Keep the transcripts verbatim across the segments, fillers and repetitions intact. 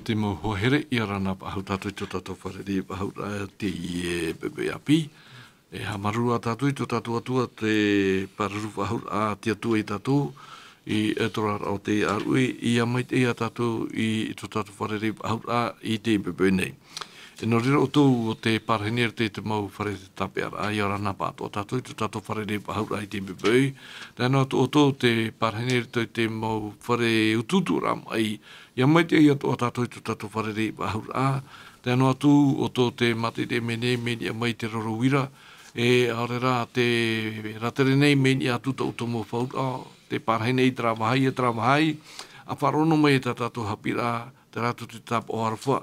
Te mau hoa here, ʻia ora na faʻahou tātou i tō tātou fārereiraʻa faʻahou, ā, teie poʻipoʻi ʻāpī. E haʻamāuruuru tātou i tō tātou Atua, te pāruru faʻahou, ā, te Atua ia tātou, i, e, te oraraʻa o te ʻāruʻe, ʻia maitaʻi ia tātou i, i tō tātou fārereiraʻa faʻahou, ā, i teie poʻipoʻi nei. E nō reira ʻoutou ʻo tē pārahi nei i roto i te mau fare tāpeʻaraʻa, ʻia ora na pāʻatoʻa tātou i tō tātou fārereiraʻa faʻahou, ā, i teie poʻipoʻi. Tae noa atu ʻoutou tē pārahi nei i roto i te mau fare utuuturaʻa maʻi, ʻia maitaʻi atoʻa tātou i tō tātou fārereiraʻa faʻahou. Tae noa atu ʻoutou tē mātaʻitaʻi mai nei, mea niʻa mai te roro uira, e ʻaore rā tē rātere nei, mea niʻa atu tō ʻoutou mau faʻauraʻa, tē pārahi nei i terā vāhi, i terā vāhi, ʻa faʻaroʻo noa mai i tā tātou haʻapiʻiraʻa, terā atu te tāpaʻo aroha,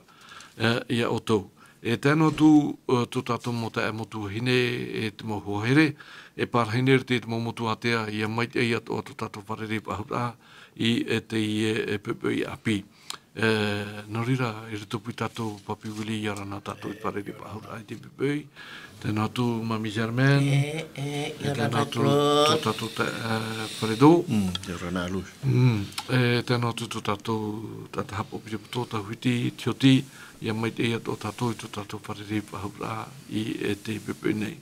e, ia ʻoutou. E tae noa atu, e, tō tātou mau taeaʻe, mau tuahine, e te mau hoa here, e pārahi nei i roto i te mau motu ātea, ʻia maitaʻi atoʻa tō tātou fārereiraʻa faʻahou i, e teie, e, poʻipoʻi ʻāpī. E, nō reira, i roto pū tātou, Papi Willie, ʻia ora na tātou i te fārereiraʻa faʻahou i teie poʻipoʻi. Tae noa atu Mami Germaine. E, e, e, ʻia ora na tae noa atu Claude. Tō tātou ta-, e, fare dō. Mm, ʻia ora na Lucy. Mm, e, tae noa atu tō tātou, tā, tā haʻapiʻiraʻa poto, tā Huiti, Tioti, ʻia maitaʻi atoʻa tātou i tō tātou fārereiraʻa faʻahou i, e teie poʻipoʻi nei.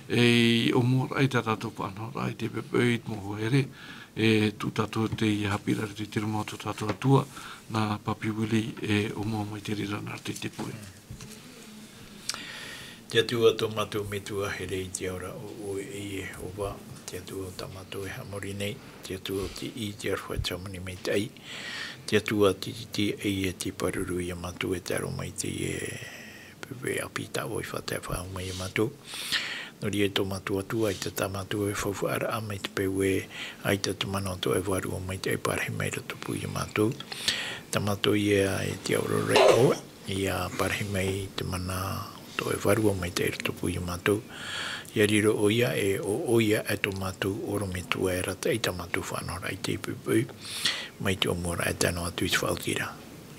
E, i ʻōmuaraʻa i tā tātou faʻanahoraʻa i teie poʻipoʻi, i te mau hoa here, e, tū tātou i te haʻapiʻiraʻa i te rima o tō tātou Atua, nā Papi Willie, e ʻōmua mai te reira nā roto i te pure. Te Atua tō mātou Metua here i te ao ra, ʻo ʻoe e Iehova, te Atua o tā mātou e haʻamori nei, te Atua o te ʻī, te aroha, te hāmani maitaʻi, te Atua tītī, ʻeiaha e pāruru ia mātou e tae roa mai i teie poʻipoʻi ʻāpī tā ʻoe i faʻatae faʻahou mai ia mātou. Nō reira tō mātou Atua, ʻaita tā mātou e faufaʻa ra mai te peu ē, ʻaita te mana o tō ʻoe Vārua Maitaʻi e pārahi mai i rotopū ia mātou. Tā mātou ia e te aroraʻa iā ʻoe, ʻia pārahi mai te mana o tō ʻoe Vārua Maitaʻi i rotopū ia mātou. ʻIa riro ʻoia ē, ʻo ʻoia e tō mātou ʻorometua e arataʻi i tā mātou faʻanahoraʻa i teie poʻipoʻi, mai te ʻōmuaraʻa e tae noa atu i te faʻaotiraʻa.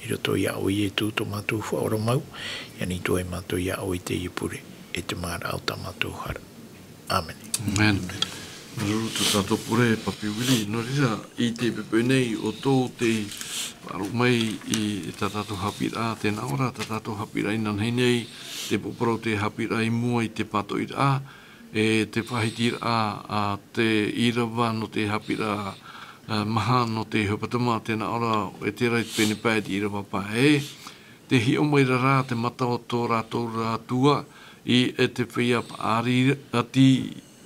I roto iā ʻoe Ietu tō mātou Faʻaora mau, ʻia nītoa ai mātou iā ʻoe i teie pure, e te māraʻa o tā mātou hara. ʻĀmene. ʻĀmene. Māuruuru tō tātou pure, Papi Willie, nō reira, i teie poʻipoʻi nei, ʻoutou tē faʻaroʻo mai i, i tā tātou haʻapiʻiraʻa, tē nā ʻō ra, tā tātou haʻapiʻiraʻa inanahi nei, tē poroparau te haʻapiʻiraʻa i mua i te pātoʻiraʻa, e te faʻahitiraʻa, ā, te ʻīrava nō te haʻapiʻiraʻa, ā, maha nō te hepetoma, tē nā ʻō ra, e terā i te pene pae te ʻīrava pae. Tē hiʻo mai ra rā te mata o tō rātou Atua i, e te feiā paʻari ati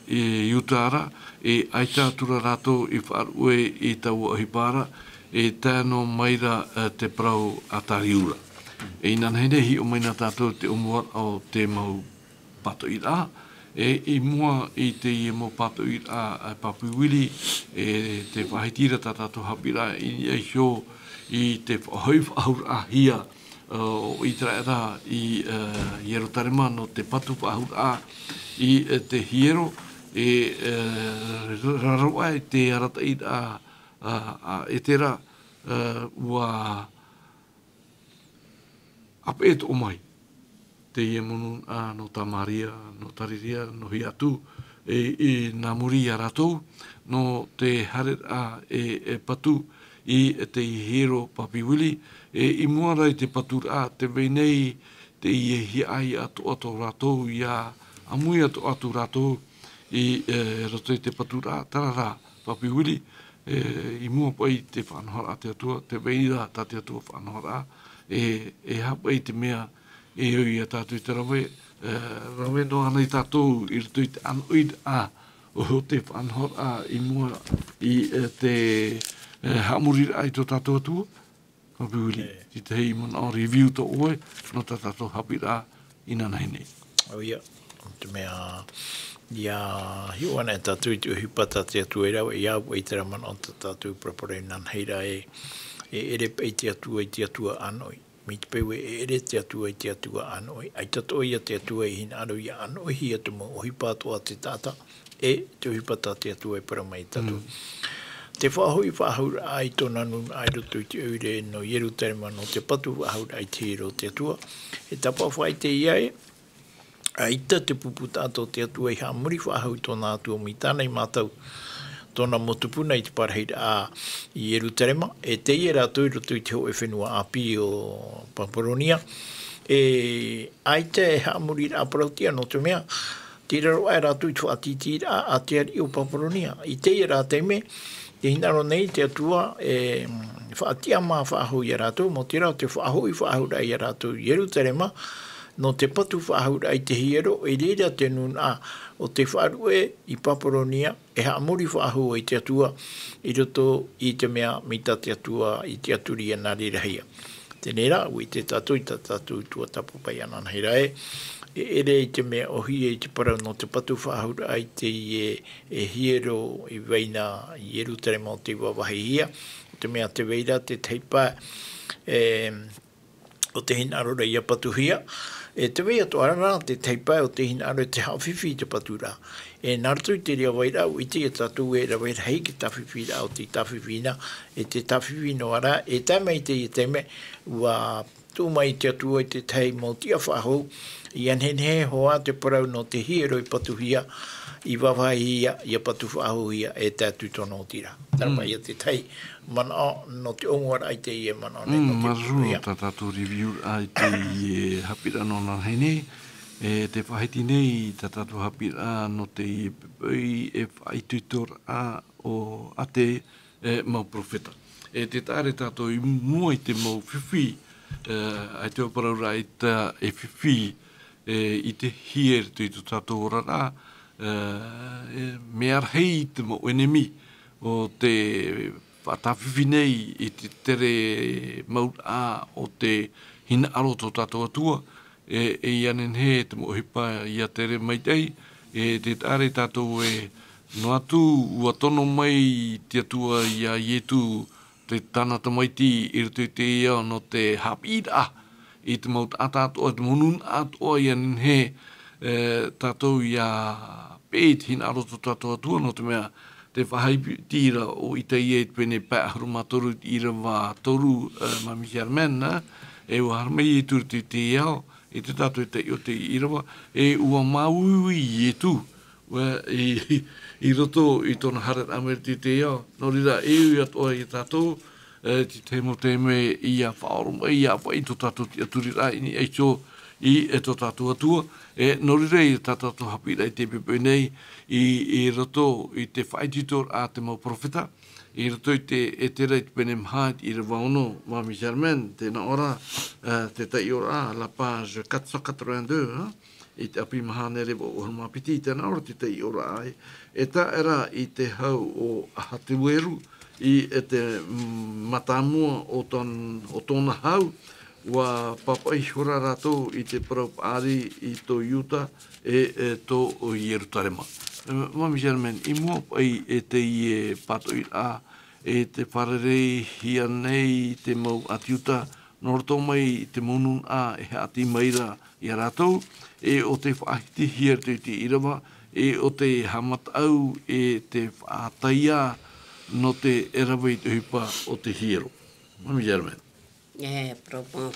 i Iuta ra, e ʻaita atu ra rātou i faʻaruʻe i taua ʻohipa ra, e tae noa mai ra, e te parau ʻātariuraʻa. E inanahi nei hiʻo mai na tātou te ʻōmuaraʻa o te mau pātoʻiraʻa, e i mua i teie mau pātoʻiraʻa, e Papi Willie, e tē faʻahiti ra tā tātou haʻapiʻiraʻa i niʻa iho i te faʻahoʻi faʻahou raʻa hia, ā, o ʻĪteraʻera i, ā, Ierutarema nō te patu faʻahou raʻa i, ā, te hiero, e, ā, raro aʻe te arataʻiraʻa, ā, a Etera, ā, ʻua ʻāpeʻe atoʻa mai teie monūnaʻa nō Tamaria, nō Tariria, nō hea atu, e, i nā muri ia rātou, nō te haereraʻa e, e patu i te hiero Papi Willie, e i mua ra i te paturaʻa, tē vai nei teie hiaʻai atoʻa tō rātou ʻia ʻāmui atoʻa atu rātou i, e, roto i te paturaʻa, terā rā, Papi Willie, e, i mua paʻi i te faʻanahoraʻa a te Atua, tē vai ra tā te Atua faʻanahoraʻa, e, e aha paʻi te mea e ʻoi ia tātou i te rave, e, rave noa anaʻe tātou i roto i te ʻānoʻiraʻa o te faʻanahoraʻa i mua i, e, te, e, haʻamoriraʻa i tō tātou Atua? Papi Willie, e, te tahi manaʻo review tō ʻoe, nō tā tātou haʻapiʻiraʻa inanahi nei. ʻOia, te mea, ʻia hiʻo anaʻe tātou i te ʻohipa tā te Atua e rave, ʻia au i terā manaʻo tā tātou parapara inanahi ra e, e ʻere paʻi te Atua i te Atua ʻānoʻi. Mai te peu ē e ʻere te Atua i te Atua ʻānoʻi, ʻaita atoʻa ia te Atua i hinaʻaro ʻia ʻānoʻihia te mau ʻohipa atoʻa a te taʻata, e te ʻohipa tā te Atua e parau mai ia tātou. Mm. Te faʻahoʻi faʻahouraʻa i tōna nūnaʻa i roto i te ʻoire nō Ierutarema nō te patu faʻahouraʻa i te hiero o te Atua. E tāpaʻo faʻaʻite ia ē, ʻaita te pupu taʻata o te Atua i haʻamori faʻahou i tōna Atua mai tāna i mātau, tōna mau tupuna i te parahiraʻa i Ierutarema, e teie rātou i roto i te hōʻē fenua ʻāpī o Papuronia. E, ʻaita e haʻamoriraʻa parauʻtiʻa, nō te mea, tei raro aʻe rātou i te faʻatītīraʻa a te ariʻi o Papuronia. I teie rā taime, tē hinaʻaro nei te Atua e, mm, faʻatiʻamā faʻahou ia rātou, nō te reira te faʻahoʻi faʻahouraʻa ia rātou i Ierutarema, nō te patu faʻahouraʻa i te hiero, i reira te nūnaʻa o te faʻaruʻe i Papuronia, e haʻamori faʻahou ai te Atua i roto i te mea mai tā te Atua i tiʻaturi ia nā reira hia. Teie rā, ʻua ʻite tātou i tā tātou tuatāpapa ʻananahi ra ē, e ʻere i te mea ʻōhie i te parau nō te patu faʻahouraʻa i teie e hiero i vai na i Ierutarema ʻo tei vāvāhihia, ʻo te mea tē vai ra te taipa, e, ʻo tē hinaʻaro ra ia patuhia, e tē vai atoʻa ra te taipa ʻo tē hinaʻaro e te haʻafifi i te patu ra. E nā roto i te reira vai ra, ʻua ʻite ia tātou e rave rahi te tāfifiraʻa o tei tāfifi na, e te tāfifi noa ra, e tae mai i teie taime, ʻua tuʻu mai te Atua i te tahi mau tiʻa faʻahou, ʻia nehenehe hoʻi te parau nō te hiero i patuhia, i vāvāhihia, ʻia patu faʻahouhia, e tae atu i tōna oti ra. Terā Mm. paʻi ia te tahi manaʻo nō te ʻōmuaraʻa i teie manaʻo nei Mm, nō te māuruuru patuhia. tā tātou review-raʻa i teie haʻapiʻiraʻa nō nānahi nei, e tē faʻahiti nei tā tātou haʻapiʻiraʻa nō teie poʻipoʻi e faʻaitoitoraʻa o ʻĀte, e, mau perofeta. E tē taʻa ra tātou i mua i te mau fifi, e, ʻaita e parau ra ʻaita e fifi, e, i te hiero i tō tātou oraraʻa, e, e, mea rahi te mau ʻenemi ʻo tē faʻatāfifi nei i te tere mau raʻa o te hinaʻaro tō tātou Atua, e, e ʻia nehenehe te mau ʻohipa ʻia tere maitaʻi, e tē taʻa ra tātou e noa atu ʻua tono mai te Atua ia Ietu te tāna tamaiti i roto i te ao nō te haʻapiʻiraʻa i te mau taʻata atoʻa, te mau nūnaʻa atoʻa ʻia nehenehe, e, tātou ʻia peʻe i te hinaʻaro tō tātou Atua, nō te mea, te faʻahiti ra ʻo Itaia i te pene pae ʻahuru mā toru i te ʻīrava toru, e, Māmī Germaine, e, ʻua haere mai Ietu i te ao, i te taʻata e taiʻo i te ʻīrava, e ʻua māuiui Ietu, ʻua, i, i roto i tōna haereraʻa mai i te ao, nō reira e ui atoʻa ia tātou, e, te tahi mau taime ʻia faʻaoromaʻi, ʻia ʻāfaʻi tō tātou tiʻaturiraʻa i niʻa iho i, e, tō tātou Atua. E, nō reira ia tā tātou haʻapiʻiraʻa i teie poʻipoʻi nei, i, i roto i te faʻaitoitoraʻa a te mau perofeta, i roto i te Esera i te pene maha i te ʻīrava ono, Māmī Germaine, tē nā ʻō ra, e, te taiʻoraʻa, la page quatre cent quatre-vingt-deux, hein? I te ʻapi maha hānere vaʻu ʻahuru mā piti, tē nā ʻō ra te taiʻoraʻa, e, e tae ra i te hau o Ahasuero, i, e te, mm, mātāmua o tōn-, o tōna hau, ʻua pāpaʻi ihora rātou i te parau paʻari i tō Iuta e, e tō Ierutarema. E, Māmī Germaine, i mua paʻi i teie pātoʻiraʻa, e tē fārereihia nei te mau ʻāti Iuta, nō roto mai i te mau nūnaʻa e haʻati mai ra ia rātou, e ʻo tē faʻahitihia i te ʻīrava, e ʻo tē haʻamataʻu, e tē faʻataia nō te rave i te ʻohipa o te hiero. Māmī Germaine. E, parau mau,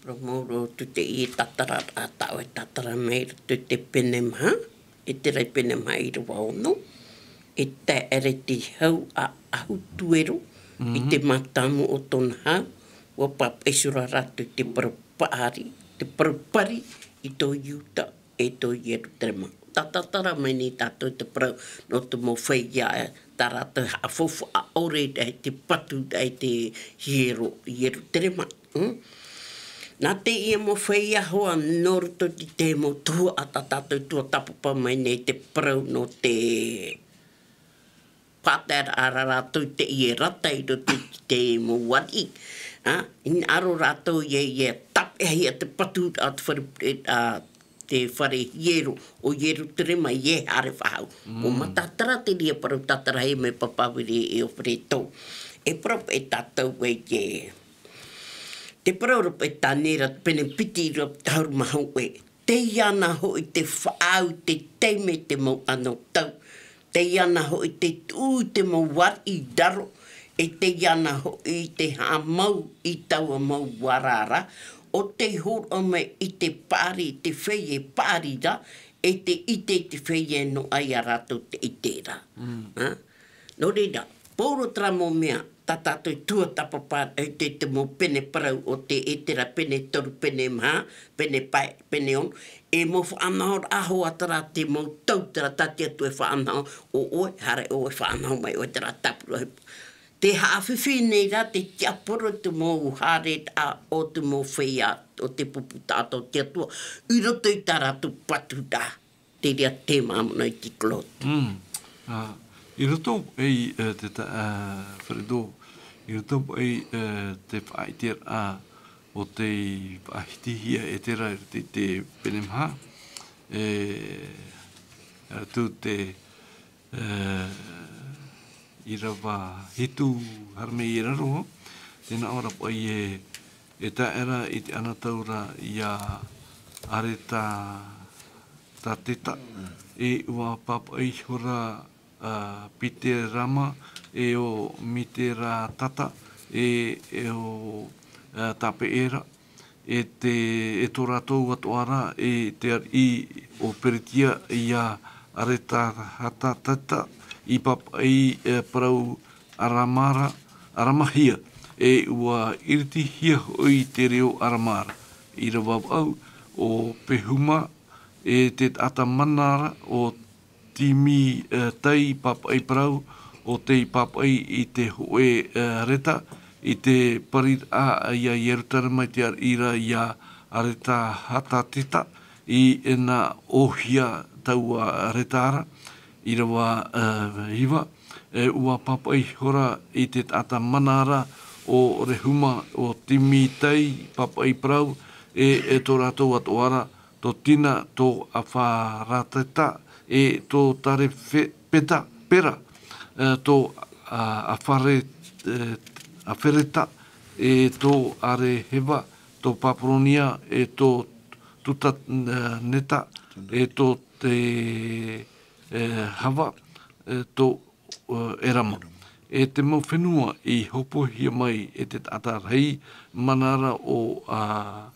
parau mau roa atu teie tātararaʻa, tāʻu e tātara mai i roto i te pene maha, Esera i te pene maha ʻīrava ono, e tae ra i te hau a Ahasuero, i te mātāmua o tōna hau, ʻua pāpaʻi ihora rātou i te parau paʻari, te parau pari i tō Iuta e tō Ierutarema. Tātatara mai nei tātou te parau nō te mau feiā, e, tā rātou haʻafaufaʻa ʻore i te patu i te hiero i Ierutarema. Mm? Nā teie mau feiā hoʻi nō roto i te mau tuhaʻa tā tātou tuatāpapa mai nei te parau nō te pātaraʻa rātou i teie rata i roto i te mau ariʻi. Ā, hinaʻaro rātou ʻia, ʻia tāpeʻahia te patu a te fare, ā, te fare hiero o Ierutarema ʻia haere faʻahou. ʻUa mataʻatara teie parau tātarahia mai Pāpā Viri e ʻo Pereto. E parau paʻi tātou ē, te parau ra paʻi i Taniera, pene piti ʻīrava piti ʻahuru mā hōʻē. Teie ana hoʻi te faʻaau i te taime i te mau anotau. Teie ana hoʻi te tuʻu i te mau ariʻi raro. E teie ana hoʻi te haʻamau i taua mau ara ra. ʻO tei hōroʻa mai i te paʻari, i te feiā e paʻari ra, e te ʻite i te feiā e noaʻa ia rātou te ʻite ra. Mm. Ā? Nō reira, pauroa terā mau mea, tā tātou i tuatāpapa i te, te mau pene parau o te Esera pene toru, pene maha, pene pae, pene ono, e mau faʻanahoraʻa hoʻi terā te mau tau terā tā te Atua e faʻanaho, ʻo ʻoe, haere ʻoe e faʻanaho mai ʻoe terā tāpura. Te haʻafifi nei rā te tiaporo te mau haereraʻa o te mau feiā o te pupu taʻata o te Atua, i roto i tā rātou patu rā. Te reira te māmāniti Claude. Mm. Ah, i roto ai, eh, te ta-, eh, Fredo, i roto ai, eh, te faʻaʻiteraʻa o te faʻahitihia e te ra, te, te pene maha, eh, atu te, eh, ʻīrava hitu haere mai i raro, tēnā ʻō ra paʻi e, e tae ra i te anotau ra iā Aretateta, e ʻua pāpaʻi ihora a Piterama, e ʻo Miteratata, e, e ʻo, a, Tapeʻera, e te, e tō rātou atoʻa ra, e te ariʻi o Peretia iā Aretahatateta, i pāpaʻi, e, parau Aramara, Aramahia, e ʻua iritihia hoʻi te reo Aramara. ʻĪrava vaʻu, ʻo Pehuma, e te taʻata mana ra, ʻo Timi, e, Tai pāpaʻi parau, ʻo tei pāpaʻi i te hōʻē, e, reta, i te pariraʻa iā Ierutarema i te ariʻi ra iā Aretahatateta, i ʻena ʻōhia taua reta ra, ʻīrava, e, iva, e, ʻua pāpaʻi ihora i te taʻata mana ra ʻo Rehuma, ʻo Timi Tai pāpaʻi parau, e, e tō rātou atoʻa ra, tō Tina, tō Afarateta, e tō Tarepeta, Pera, e, tō, a, Afare-, e, Afereta, e tō Areheva, tō Papuronia, e tō Tutaneta, e tō te, e, Hava, e tō, e, Erama. E te mau fenua i hopohia mai e te taʻata rahi mana ra ʻo, a,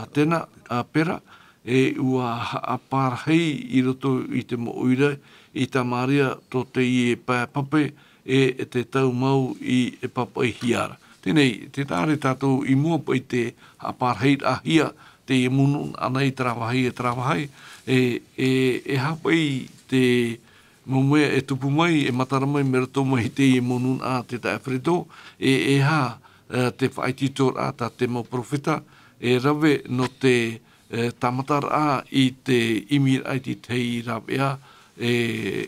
Atena, a Pera, e ʻua haʻapārahi i roto i te mau ʻoire i Tamaria tō teie pae pape, e, e te tau mau i e pāpaʻihia ra. Teie, tē taʻa ra tātou i mua paʻi te haʻapārahiraʻahia teie mau nūnaʻa i terā vāhi, e terā vāhi, e, e, e aha paʻi te mau mea e tupu mai, e matara mai mai roto mai i teie mau nūnaʻa, te taeaʻe Fredo, e, e aha, e, te faʻaitoitoraʻa tā te mau perofeta, e rave nō te, e, tāmataraʻa i te ʻimiraʻa i te tahi rāveʻa, e,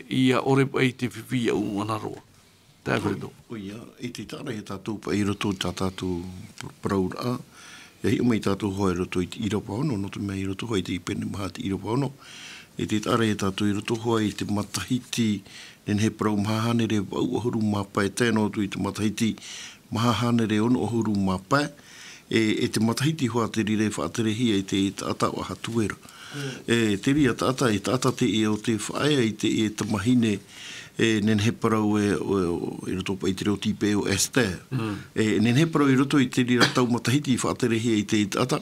ʻia ʻore paʻi te fifi ʻia ʻūʻana roa. Taeaʻe Fredo. ʻOia, e tē taʻa ra ia tātou paʻi i roto i tā tātou parauraʻa, ʻia hiʻo mai tātou hoʻi i roto i te ʻīrava ono, nō te mea i roto hoʻi i te pene maha te ʻīrava ono, e tē taʻa ra ia tātou i roto hoʻi i te matahiti, nehenehe parau maha hānere vaʻu ʻahuru mā pae, tae noa atu i te matahiti maha hānere ono ʻahuru mā pae, e, e te matahiti hoʻi te reira e faʻaterehia i te taʻata ʻo Ahatuera. Mm. E, te reira taʻata, e taʻata teie ʻo tē faʻaea i te, e tamahine, e, nehenehe parau e, ʻo, ʻo, i roto paʻi i te reo tīpē ʻo Esther. Mm. E, nehenehe parau i roto i te reira tau matahiti i faʻaterehia i te taʻata.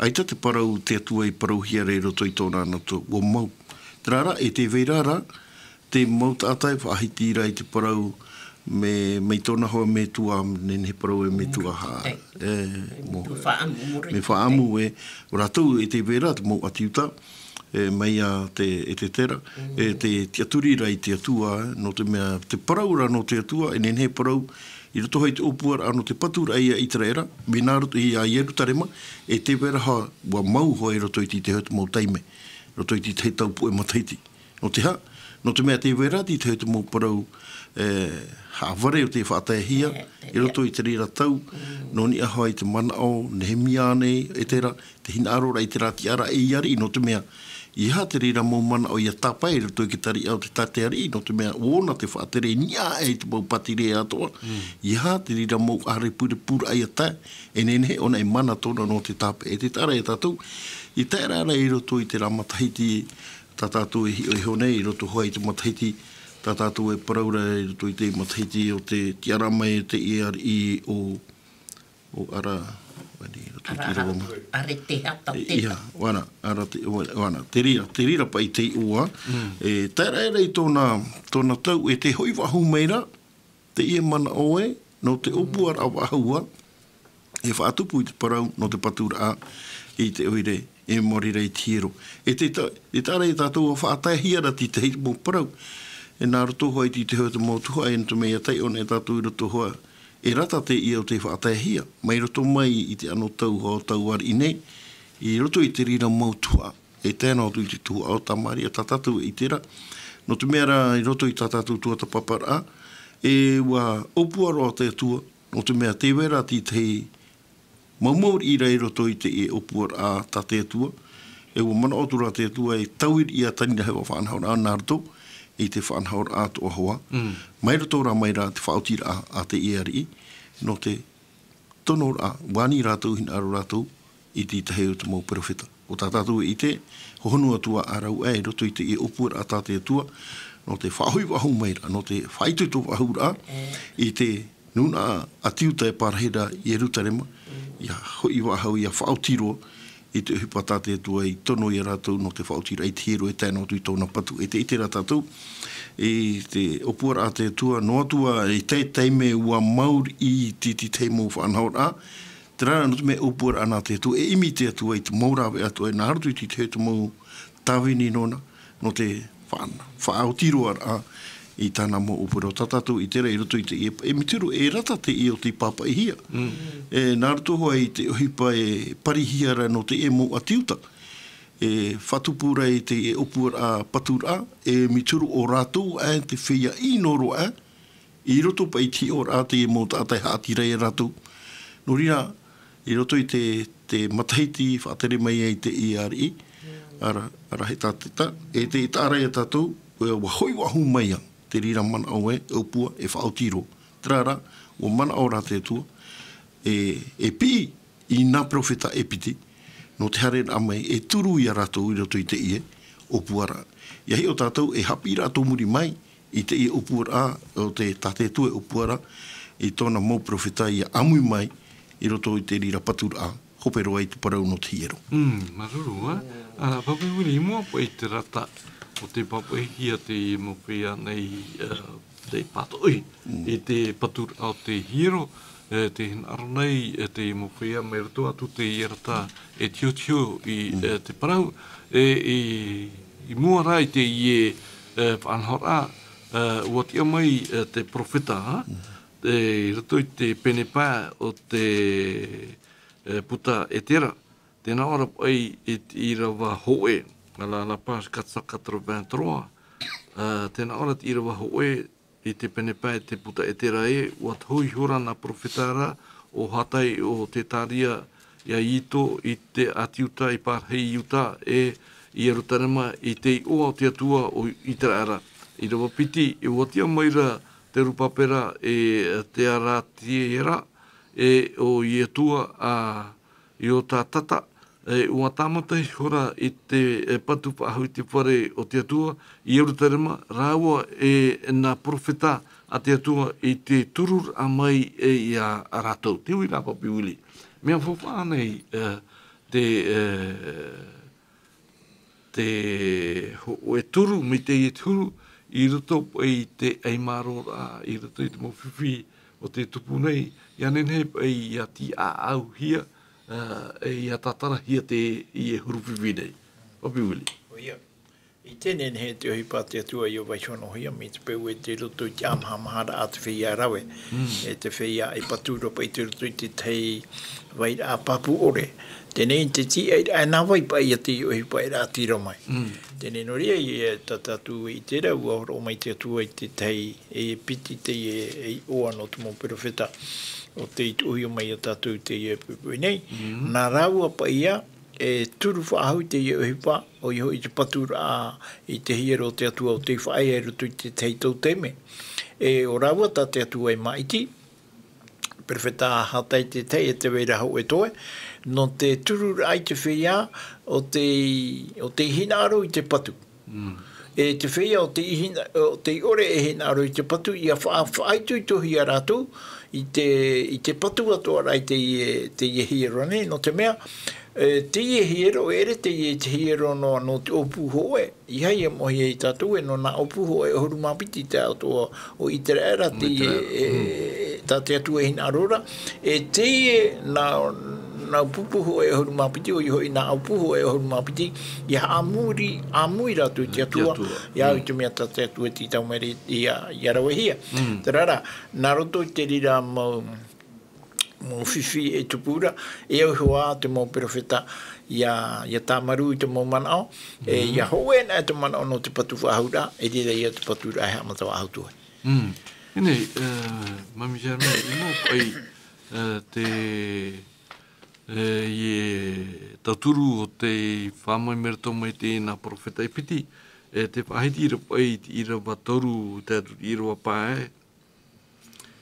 ʻAita te parau te Atua i parauhia ra i roto i tōna anotau, ʻua mau. Terā rā, e tē vai ra, te mau taʻata e faʻahiti ra i te parau, mai, mai tōna hoʻi metua, nehenehe parau e metua ha, e, mo-, Metua faʻaʻamu, mure. Mea faʻaʻamu e, ʻo rātou e tē vai ra, te mau ʻāti Iuta, e, mai iā te, e te tera, e te tiʻaturi ra i te Atua, nō te mea, te parau ra nō te Atua, e nehenehe parau, i roto hoʻi te ʻōpuaraʻa nō te paturaʻa iā Iteraera, mai nā roto iā Ierutarema, e tē vai ra ha, ʻua mau hoʻi i roto i te, te mau taime, roto i te tahi tau puʻe matahiti. Nō te aha? Nō te mea tē vai ra te tahi o te mau parau, e, haʻavare ʻo tē faʻataehia, i roto i te reira tau, nō niʻa hoʻi te manaʻo, Nehemia nei, e terā, te hinaʻaro ra i terā tiʻaraʻa e ariʻi, nō te mea, ʻeiaha te reira mau manaʻo ʻia tāpae i roto i te tariʻa o te tātaʻi ariʻi, nō te mea, ʻo ʻōna te faʻatere niʻa aʻe i te mau pātireia atoʻa, ʻeiaha te reira mau ʻārepurepu ra ʻia tae, e nehenehe ʻōna e mana tōna nō te tāpae. E tē taʻa ra ia tātou, i tae ra ra i roto i terā matahiti, tā tātou e hiʻo iho nei, i roto hoʻi i te matahiti, tā tātou e parau ra i roto i te matahiti o te tiʻaraʻa mai o te ariʻi ʻo, ʻo Ara-, Mani, roto i te rau ma. Arete hata te ia, wana, ara te, wana, te rira, te rira paʻi te iʻoa. E, tae raʻa i tōna, tōna tau, e te hoʻi vahu mai ra, te ia manaʻo e, nō te ʻōpuaraʻa vahua, e faʻatupu i te parau, nō te paturaʻa, i te ʻoire, e mōrira i te hiero. E te ta-, e tāra e tātou a faʻataehia ra te tahi mau parau. E nā roto hoʻi i te hau te mau tuhaʻa, e nō te mea ia taiʻo nei tātou i roto hoʻi, e rata te ia o te faʻataehia. Mai roto mai i te anō tau, hau tau ariʻi nei, i roto i te rira mau tuhaʻa. E tae noa atu i te tuhaʻa o Tamaria tā tātou e ʻite ra. Nō te mea rā, i roto i tā tātou tuatāpaparaʻa, e ua ʻōpua roa te Atua, nō te mea te vera te tahi mau mauri ra i roto i te e ʻōpuaraʻa tā te Atua, e ua manaʻo atu ra te Atua e tauiri ia tani rahi faʻanahoraʻa nā roto i te faʻanahoraʻa toʻa hoa. Mai roto rā mai ra te faʻaotiraʻa a te ia ariʻi, nō te tonoraʻa, ua ani rātou hinaʻaro rātou i te tahi o te mau peropheta. ʻO tā tātou e ʻite, hohonu atu ā rāua i roto i te e ʻōpuaraʻa tā te Atua, nō te faʻahoʻi vahu mai ra, nō te faʻaitoito vahuraʻa, i te nūnaʻa ʻati Iuta e pārahi ra i Ierutarema, ia hoʻi vahau, ia faʻaoti roa, i te ʻohipa tā te Atua i tono ia rātou nō te faʻaotiraʻa i te hiero e tae noa atu i tōna patu. E te ʻite ra tātou, i te ʻōpuaraʻa a te Atua, noa atu ā i te taime ua mauri i te, te tahi mau faʻanahoraʻa, terā rā nō te mea ʻōpuaraʻa nā te Atua, e ʻimi te Atua i te mau rāveʻa atoʻa, e nā roto i te tahi o te mau tāvini nōna, nō te faʻa-, faʻaoti roa ra i tāna mau ʻōpuaraʻa. Tā tātou i terā i roto i te, e, e mituru, e rata te ia o te pāpaʻihia. E, nā roto hoʻi i te ʻohipa e parihia ra nō te e mau ʻati Iuta. E faʻatupu ra i te e ʻōpuaraʻa paturaʻa, e mituru ʻo rātou aʻe te feiā ʻino roa aʻe, i roto paʻi i te hiʻoraʻa te mau taʻata e haʻati ra ia rātou. Nō reira, i roto i te, te matahiti faʻatere mai ai te ia ariʻi, ara, ara he tāteta, e te, e taʻa ra ia tātou, ua, ua hoʻi vahu mai ā, te rira manaʻo e, ʻōpua, e faʻaoti roa. Terā rā, ua manaʻo ra te Atua, e, e piʻi, i nā peropheta e piti, nō te haereraʻa mai, e turu ia rātou i roto i te ie, ʻōpuaraʻa. ʻIa hiʻo tātou e haʻapiʻiraʻa tō muri mai, i te ie ʻōpuaraʻa, o te, tā te Atua e ʻōpua ra, i tōna mau peropheta ia ʻāmui mai, i roto i te rira paturaʻa, hope roa i te parau nō te hiero. Mm, māuruuru, ā. Ā, Papi Willie, i mua paʻi i te rata, o te pāpaʻihia te mau feiā nei, ā, te pātoʻi, i te paturaʻa o te hiero, e, te hinaʻaro nei, e, te mau feiā mai roto atu te ierata e tiotio i, e, te parau, e, i, i mua rā i te ie, e, faʻanahoraʻa, e, ua tiʻa mai, e, te peropheta, e, i roto i te pene pae o te, e, puta Etera, tē nā ʻō ra paʻi i te ʻīrava hōʻē, à la, la page quatre cent quatre-vingt-trois, e, tē nā ʻō ra te ʻīrava hōʻē, i te pene pae te puta Etera ē, ua tohu ihora nā peropheta ra, ʻo Hagai, ʻo Zekaria, ia Iddo, i te ʻāti Iuta, i pārahi i Iuta, e i Ierutarema, i te iʻoa o te Atua o Iseraela. ʻĪrava piti, e ua tiʻa mai ra Zerubabela, e Sealatiela, e ʻo Iesua, a Iosadaia, e, ua tāmata ihora i te, e, patu faʻahou i te fare o te Atua, i Ierutarema, rāua e nā peropheta a te Atua i te tururaʻa mai, e, ia rātou. Te ui nā Papi Willie. Mea faufaʻa nei, e, te, e, te hōʻē turu, mai te ie turu, i roto paʻi i te ʻaimāroraʻa, i roto i te mau fifi o te tupu nei, ʻia nehenehe paʻi ʻia tīʻāʻauhia, ā, e ʻia tātarahia te ie huru fifi nei. Papi Willie. ʻOia. ʻIte nehenehe te ʻohipa a te Atua ʻia vaihonohia, mai te peu ē tei roto i te ʻāmahamaharaʻa a te feiā rave. Mm. E te feiā e patu ra paʻi tei roto i te tahi vairaʻa pāpū ʻore. Teie nei te tīaʻiraʻa e nā vai paʻi ia te ʻohipa e raʻatira mai. Mm. Teie nei nō reira, e tā tātou e ʻite ra, ua hōroʻa mai te Atua i te tahi e piti te ie, e iʻoa nō te mau peropheta o tei tuʻuhia mai ia tātou i teie poʻipoʻi nei. Mm. Nā rāua paʻi ia, e turu faʻahou i teie ʻohipa, ʻoia hoʻi te paturaʻa i te hiero o te Atua o tei faʻaea i roto i te tahi tau taime. E ʻo rāua tā te Atua e māʻiti, peropheta Hagai te tahi, e te vai ra hōʻē toe, nō te tururaʻa i te feiā o tei, o tei hinaʻaro i te patu. Mm. E te feiā o tei hina-, o tei ʻore e hinaʻaro i te patu, ʻia faʻa-, faʻaitoitohia rātou, i te, i te patu atoʻa ra i teie, teie hiero nei, nō te mea, e, teie hiero, e ʻere teie te hiero noa nō te ʻōpū hōʻē, ʻeiaha ia moʻehia e tātou ē, nō nā ʻōpū hōʻē ʻahuru mā piti tā atoʻa o ʻĪteraʻera, teie, e, tā te Atua e hinaʻaro ra, e teie nā, nā pupu hōʻē ʻahuru mā piti, ʻoia hoʻi nā ʻōpū hōʻē ʻahuru mā piti, ʻia haʻamui, ʻāmui rātou i te Atua, ʻia au i te mea tā te Atua e tītau mai ra ʻia, ʻia ravehia. Terā rā, nā roto i te reira mau, mau fifi e tupu ra, e au iho ā te mau perofeta ʻia, ʻia tāmarū i te mau manaʻo, e, ʻia hōʻē ana te manaʻo nō te patu faʻahou ra, e reira ia te patu ra e haʻamata faʻahou atu ai. Mm. Ēnei, e, Mami Germaine, i mua paʻi, e, te, e, ʻia tauturu o tei fā mai mai roto mai i teie nā perofeta e piti, e, te faʻahiti ra paʻi i te ʻīrava toru, tae atu i te ʻīrava pae,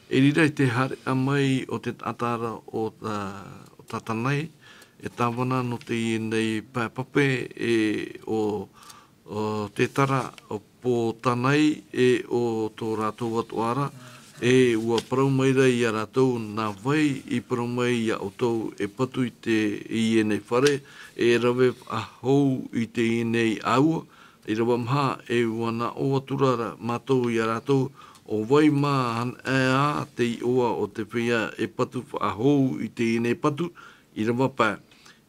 e reira i te haereʻa mai o te taʻata ra o, ā, o Tatanai, e tāvana nō teie nei pae pape, e ʻo, ʻo Tetara, ʻo Potanai, e ʻo tō rātou atoʻa ra, e ʻua parau mai ra ia rātou, nā vai i parau mai ia ʻoutou e patu i te, i ēnei fare, e rave faʻahou i teie nei ʻāua, ʻīrava maha, e ʻua nā ʻō atu ra mātou ia rātou, ʻo vai mā ana ā te iʻoa o te feiā e patu faʻahou i teie nei patu, ʻīrava pae.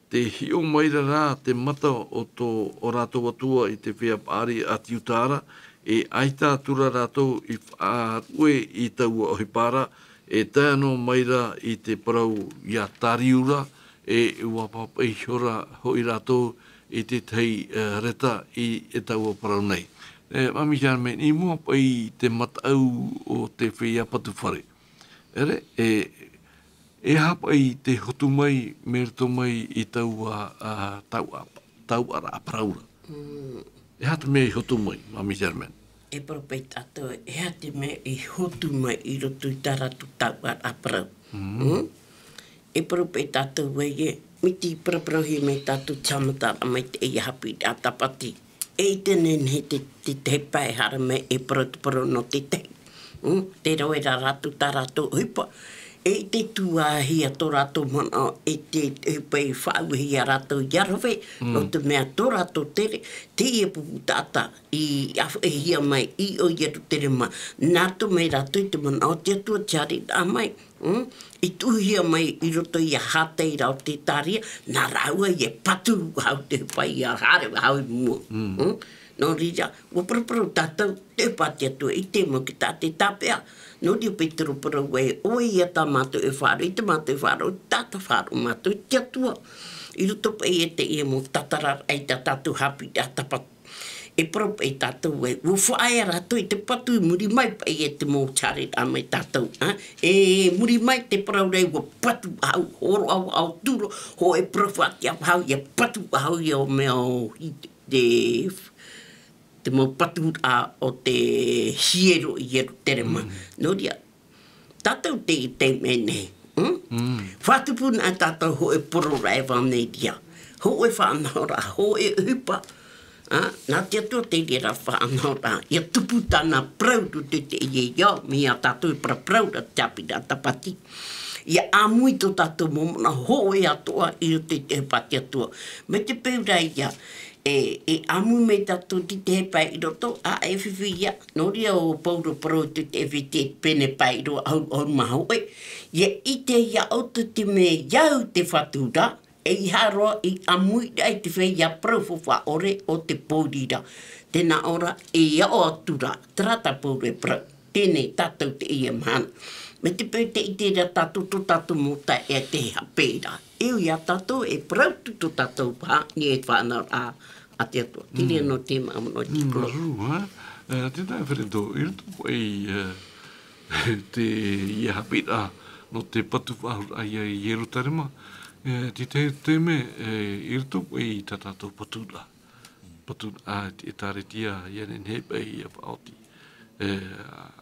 Tē hiʻo mai ra rā te mata o tō, o rātou Atua i te feiā paʻari a te Iuta ra, e ʻaita atu ra rātou i faʻaruʻe i taua ʻohipa ra, e tae noa mai ra i te parau ia Tariu ra, e ʻua pāpaʻi ihora hoʻi rātou i te tahi, e, reta i, e taua parau nei. E, Mami Germaine, i mua paʻi i te mataʻu o te feiā patu fare. ʻEre, e, e aha paʻi te hotu mai, mai roto mai i taua, a, tauʻa, tauʻaraʻa parau ra? Mm. E aha te mea i hotu mai, Mami Germaine? E parau paʻi tātou, e aha te mea i hotu mai i roto i tā rātou tauʻaraʻa parau? Mm. Mm? E parau paʻi tātou ē, mai te paraparauhia mai tātou te haʻamataraʻa mai teie haʻapiʻiraʻa tāpati. E ʻite nei te, te, te pae haere mai e parau te parau nō te tahi. Mm? Tē rave ra rātou tā rātou ʻohipa. E ʻite tuahia tō rātou manaʻo, e te, e pae faʻauehia rātou ʻia rave, nō te mea tō rātou tere, teie pupu taʻata, i ʻāfaʻihia mai i ʻō Ierutarema, nā roto mai rātou i te manaʻo o te Atua te haereraʻa mai. Mm? I tuʻuhia mai i roto ia Hataira o te Itaria, nā rāua ia patu faʻahou te ʻohipa ʻia haere faʻahou i mua. Mm? Nō reira, ʻua paraparau tātou, te ʻohipa a te Atua, ʻite mau ki tā te tāpeʻa. Nō reira Petero parau ē, ʻoia tā mātou e faʻaroʻo, ʻeita mātou e faʻaroʻo, tātaʻi faʻaroʻo mātou i te Atua. I roto paʻi i teie mau tātararaʻa i tā tātou haʻapiʻiraʻa tāpati. E parau paʻi tātou ē, ʻua faʻaea rātou i te patu i muri mai paʻi e te mau haereraʻa mai tātou, ā? E muri mai te parau ra ē, ʻua patu faʻahou, hōroʻa faʻahou, turo, hōʻē parau faʻatiʻa faʻahou, ʻia patu faʻahou ia ʻo mea ʻo i te, te mau paturaʻa o te hiero i Ierutarema. Mm. Nō reira, tātou te, te mea nei, mm? Mm. Faʻatupu na tātou hōʻē poro ra e Evanelia. Hōʻē faʻanahoraʻa, hōʻē ʻohipa. Ā, nā te Atua te reira faʻanahoraʻa. ʻIa tupu tāna parau i roto i teie ao, mai ia tātou e paraparau ra te haʻapiʻiraʻa tāpati. ʻIa ʻāmui tō tātou mau manaʻo hōʻē atoʻa i roto i te ʻohipa a te Atua. Mai te peu ra ia, e, e ʻāmui mai tātou i te tahi pae i roto, ā, e fifi ia, nō reira ʻo Pauro parau i te, te Efete pene pae i roto, ʻahuru, ʻahuru mā hōʻē. ʻIa ʻite ia ʻoutou te mea ʻia au te fatu ra, ʻeiaha roa i ʻāmui ra i te feiā parau faufaʻa ʻore o te pōuri ra. Tē nā ʻō ra, e aʻo atu ra, terā tā Pauro e parau. Teie tātou teie mahana. Mai te peu tē ʻite ra tātou tō tātou mau taeaʻe tē hape ra. E au ia tātou e parau atu tō tātou paha, nō te faʻanahoraʻa a te Atua. Te reira nō te mau manaʻo i te koro. Mm, māuruuru, ā? E, te taeaʻe Alfredo, i roto paʻi, e, teie haʻapiʻiraʻa nō te patu faʻahou i Ierutarema. E, te, te, te mea, e, i roto paʻi i tā tātou paturaʻa. Paturaʻa i te ʻĒtārētia, ʻia nehenehe paʻi ʻia faʻaoti. E,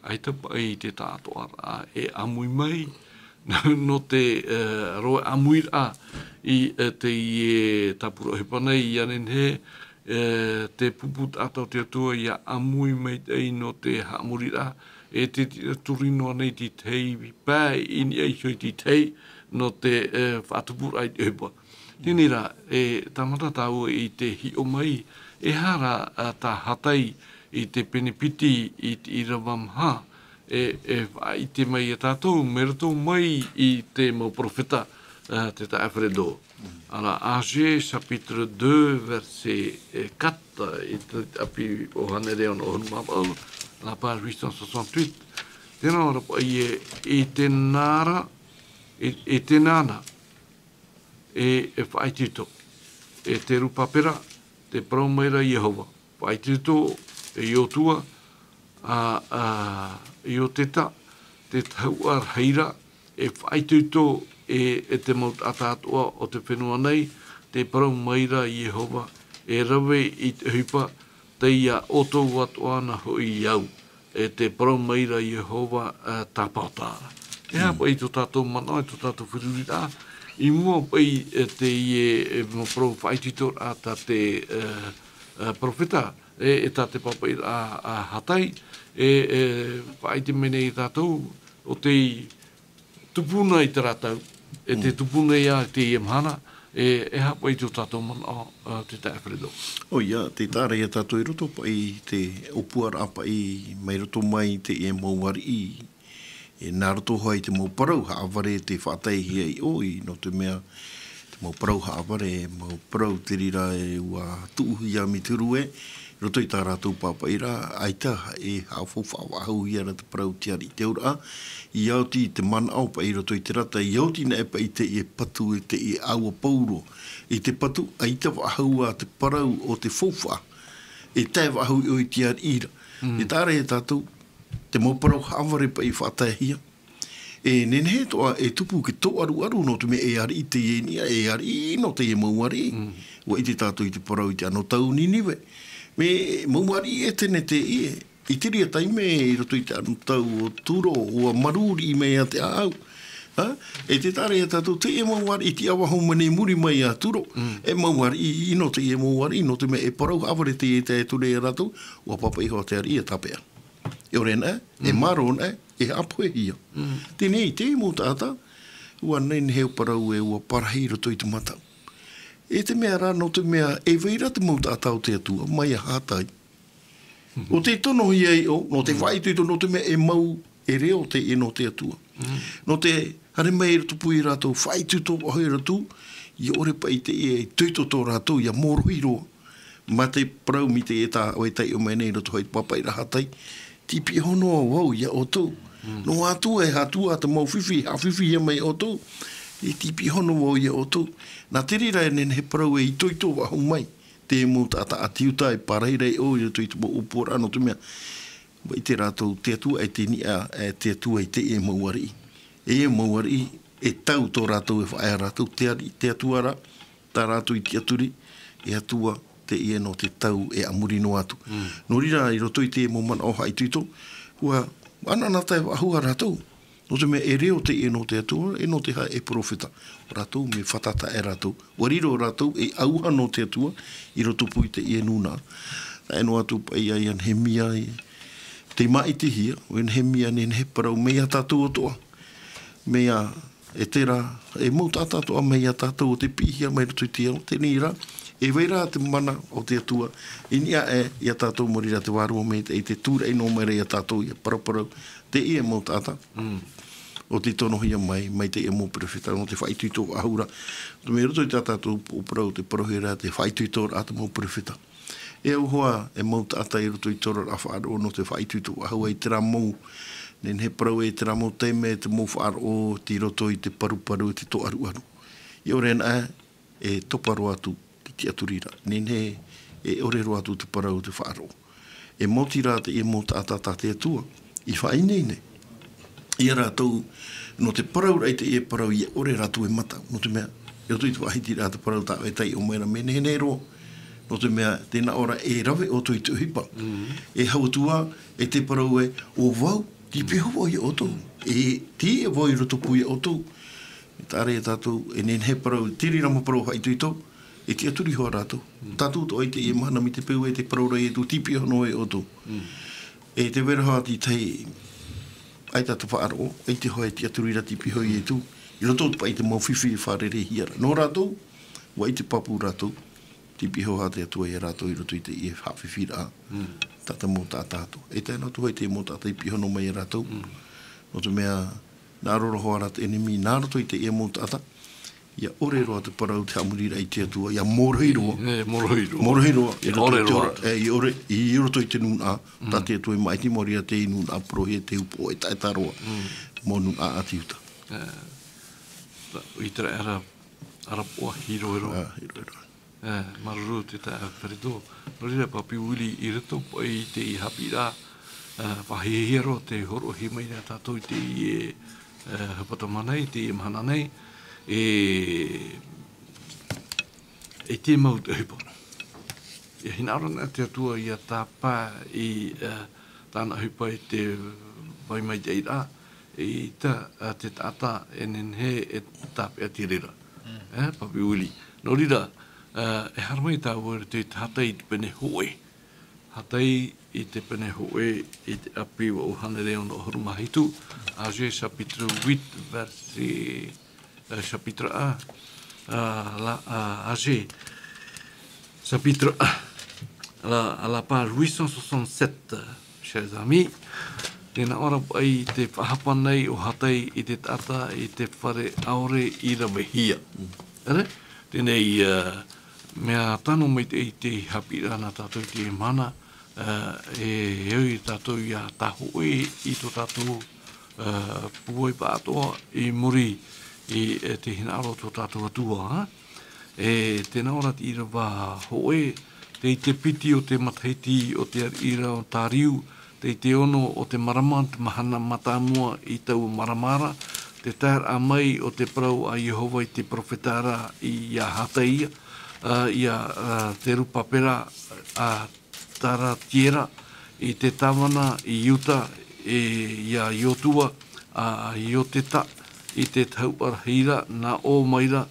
ʻaita paʻi te taʻatoʻaraʻa e ʻāmui mai, nō te, e, rohe ʻāmuiraʻa i, e, teie tāpura ʻohipa nei, ʻia nehenehe, e, te pupu taʻata o te Atua ʻia ʻāmui maitaʻi nō te haʻamoriraʻa, E te tiʻaturi noa nei te tahi pae, i niʻa iho i te tahi, nō te, e, faʻatupuraʻa i te ʻohipa. Teie rā, e tāmata tāua i te hiʻo mai, e aha rā, a, tā Hatai i te pene piti i te ʻīrava maha, e, e faʻaʻite mai ia tātou, mai roto mai i te mau peropheta, a, te taeaʻe Fredo. Alors, Agé, chapitre deux, verset, e, quatre, i te ʻapi o hānere ono ʻahuru mā vaʻu, la page huit cent soixante-huit. Tēnā ora paʻi e, i tēnā ra, i, i tēnā na, e, e faʻaitoito. E Zerubabela, tē parau mai ra Iehova. Faʻaitoito, e Iosua, a, a, Ioseta, te tahuʻa rahi ra, e faʻaitoito, e, e te mau taʻata atoʻa o te fenua nei, tē parau mai ra Iehova, e rave i te ʻohipa, tei iā ʻoutou atoʻa na hoʻi au, e tē parau mai ra Iehova, e, tāpaʻo ra. E aha paʻi tō tātou manaʻo, e tō tātou feruriraʻa, i mua paʻi, e, teie, e, mau parau faʻaitoitoraʻa tā te, e, e, peropheta, e, e tā te pāpaʻiraʻa a Hatai, e, e, faʻaʻite mai nei tātou, ʻo tē tupu na i terā tau, e tē tupu nei ā i teie mahana, e, e aha paʻi tō tātou manaʻo, a, te taeaʻe Fredo. ʻOia, tē taʻa ra ia tātou i roto paʻi i te ʻōpuaraʻa paʻi mai roto mai i teie mau ariʻi, e nā roto hoʻi i te mau parau haʻavare tē faʻataehia iʻo, nō te mea, te mau parau haʻavare, mau parau te reira ē ʻua tuʻuhia mai te huru ē, i roto i tā rātou pāpaʻiraʻa, ʻaita e haʻafaufaʻa faʻahouhia ra te parau o te ariʻi i te auraʻa, ʻia oti te manaʻo paʻi i roto i te rata, ʻia oti anaʻe paʻi i teie patu, i teie ʻāua pauroa. I te patu, ʻaita faʻahou ā te parau o te faufaʻa, e tae faʻahou iʻo i te ariʻi ra. Mm. E taʻa ra ia tātou, te mau parau haʻavare paʻi i faʻataehia. E nehenehe atoʻa e tupu te tōʻaruʻaru nō te mea e ariʻi teie niʻa, e ariʻi nō teie mau ariʻi. Mm. ʻUa ʻite tātou i te parau i te anotau o Ninive. Mea mau ariʻi ʻētene teie, i te reira taime i roto i te anotau o Turo, ʻua marū riʻi mai ā te ʻāʻau. Ha? E tē taʻa ra ia tātou, teie mau ariʻi i tiʻa faʻahou mai nei i muri mai iā Turo. Mm. E mau ariʻi, nō teie mau ariʻi, nō te mea e parau haʻavare teie e tae atu ra ia rātou, ʻua pāpaʻi iho ā te ariʻi e tāpeʻa. E ʻore anaʻe, e Mm. marō anaʻe, e haʻapohehia. Mm. Teie nei, te mau taʻata, ʻua nehenehe e parau ē ʻua parahi i roto i te mataʻu. E te mea rā, nō te mea, e vai ra te mau taʻata o te Atua, mai iā Hatai. Mm. ʻO tē tonohia iʻo, nō te Mm. faʻaitoito, nō te mea e mau, e reo teie nō te Atua. Mm. Nō te haere mai i roto pū ia rātou, faʻaitoito faʻahou ia rātou, ʻia ʻore paʻi teie e itoito tō rātou, ʻia mōrohi roa. Mā te parau mai teie tā ʻoe e taiʻo mai nei i roto hoʻi i te pāpaʻiraʻa a Hatai, tīpiʻono vau iā ʻoutou. Mm. Nō Atua, e Atua te mau fifi, haʻafifihia mai ʻoutou. E tīpiʻono vau iā ʻoutou. Nā te reira e nehenehe e parau e itoito faʻahou mai te mau taʻata a te Iuta e pārahi ra iʻo i roto i te mau ʻōpuaraʻa nō te mea, ʻua ʻite rātou te Atua e te niʻa, e te Atua i teie mau ariʻi. E mau ariʻi, e tau tō rātou e faʻaea rātou, te ari-, te Atua rā, tā rātou i tiʻaturi, e Atua, teie nō te tau e a muri noa atu. Mm. Nō reira, i roto i te mau manaʻo haʻaitoito, ʻua anaanatae faʻahou ā rātou. Nō te mea e reo teie nō te Atua, e nō te aha e peropheta. Rātou mea fātata aʻe rātou. ʻUa riro rātou ei ʻauha nō te Atua, i roto pū i teie nūnaʻa. Tae noa atu paʻi iā Nehemia, e, tei māʻitihia, ʻo Nehemia nehenehe e parau mai iā tātou atoʻa. Mai iā, e terā, e mau taʻata atoʻa mai iā tātou ʻo tē piʻihia mai roto i te ao, teie rā, e vai ra te mana o te Atua, i niʻa aʻe iā tātou mai reira te Vārua Maitaʻi, tē tūraʻi noa mai ra iā tātou ʻia paraparau, teie mau taʻata. Mm. ʻO tē tonohia mai, mai teie mau peropheta, nō te faʻaitoito faʻahou ra. Nō te mea i roto i tā tātou parau, te parauhia ra te faʻaitoitoraʻa a te mau peropheta. E au hoʻi, e mau taʻata i roto i te oraraʻa faʻaroʻo nō te faʻaitoito faʻahou i terā mau, nehenehe e parau i terā mau taime, te mau faʻaroʻo tei roto i te paruparu, i te tōʻaruʻaru. ʻIa ʻore anaʻe, e topa roa atu te tiʻaturiraʻa. Nehenehe, e ʻore roa atu te parau o te faʻaroʻo. E maoti rā teie mau taʻata tā te Atua i faʻaineine iā rātou, nō te parauraʻa i teie parau ʻia ʻore rātou e mataʻu. Nō te mea, i roto i te faʻahitiraʻa te parau tā ʻoe e taiʻo mai ra, mea nehenehe roa. Nō te mea, tē nā ʻō ra e rave ʻoutou i te ʻohipa. Mm. E hau atu ā, e te parau ē, ʻo vau, tīpiʻo vau iā ʻoutou. E tīaʻi vau i roto pū iā ʻoutou. E taʻa ra ia tātou, e nehenehe e parau, te reira mau parau haʻaitoito, e tiʻaturi hoʻi rātou. Mm. Tātou atoʻa i teie mahana mai te peu ē tē parau ra Ietu, tīpiʻo noa iā ʻoutou. Mm. E tē vai ra hoʻi te tahi ʻAita te faʻaroʻo, ʻaita hoʻi e tiʻaturi ra te piha o Ietu, i roto paʻi i te mau fifi e fārereihia ra. Nō rātou, ʻua ʻite pāpū rātou, te piha o te Atua ia rātou i roto i teie haʻafifiraʻa, tā te mau taʻata atoʻa. E tae noa atu hoʻi te mau taʻata i piha noa mai ia rātou. Nō te mea, nā roro hoʻi ra te ʻenemi, nā roto i teie mau taʻata, ʻia ʻore roa te parau te haʻamoriraʻa i te Atua, ʻia morohi roa. E, morohi roa. Morohi roa, i roto i te ora, e, i ʻore, i roto i te nūnaʻa, tā te Atua e maʻiti mai ra te nūnaʻa, parauhia te upoʻo e taʻata roa, mau nūnaʻa a te Iuta. E, tā, i te raʻi ara, ara poʻa, hirohiro. E, hirohiro. E, māuruuru te taeaʻe Ferito. Nō reira, Papi Willie, i roto paʻi i te haʻapiʻiraʻa, e, faʻahiahia roa te hōroʻahia mai nei tātou i teie, e, hepetoma nei, teie mahana nei, e, e te mau ʻohipa. E hinaʻaro ana te Atua ʻia tāpae i, e, tāna ʻohipa i te vai maitaʻiraʻa, ʻeita, e, te taʻata e nehenehe e tāpeʻa te reira. E, Papi Willie. Nō reira, e, e haere mai tāua i te hatai i te pene hōʻē. Hatai i te pene hōʻē i te ʻapi vaʻu hānere ono ʻahuru mā hitu, Age chapitre huit, verset, e, chapitre un, e, la, e, Age, chapitre un, la, à la page huit cent soixante-sept, chers amis. Tē nā ʻō ra paʻi te faʻahapa nei o Hatai i te taʻata i te fare ʻaore i ravehia. ʻEre? Teie nei, e, mea tano maitaʻi te haʻapiʻiraʻa nā tātou i teie mahana, e, e au ia tātou ʻia tāhōʻē i tō tātou, e, pūai pāʻatoʻa i muri i, e, te hinaʻaro o tō tātou Atua, e. E, tē nā ʻō ra te ʻīrava hōʻē, tei te piti o te matahiti o te ariʻi ra o Tariu, tei te ono o te marama, te mahana mātāmua i taua marama ra, te taeraʻa mai o te parau a Iehova i te perofeta ra ia Hataia, a, ia, a, Zerubabela, a, Sealatiela, i te tāvana i Iuta, e, ia Iosua, a, Iosetaia, i te tahuʻa rahi ra, nā ʻō mai ra,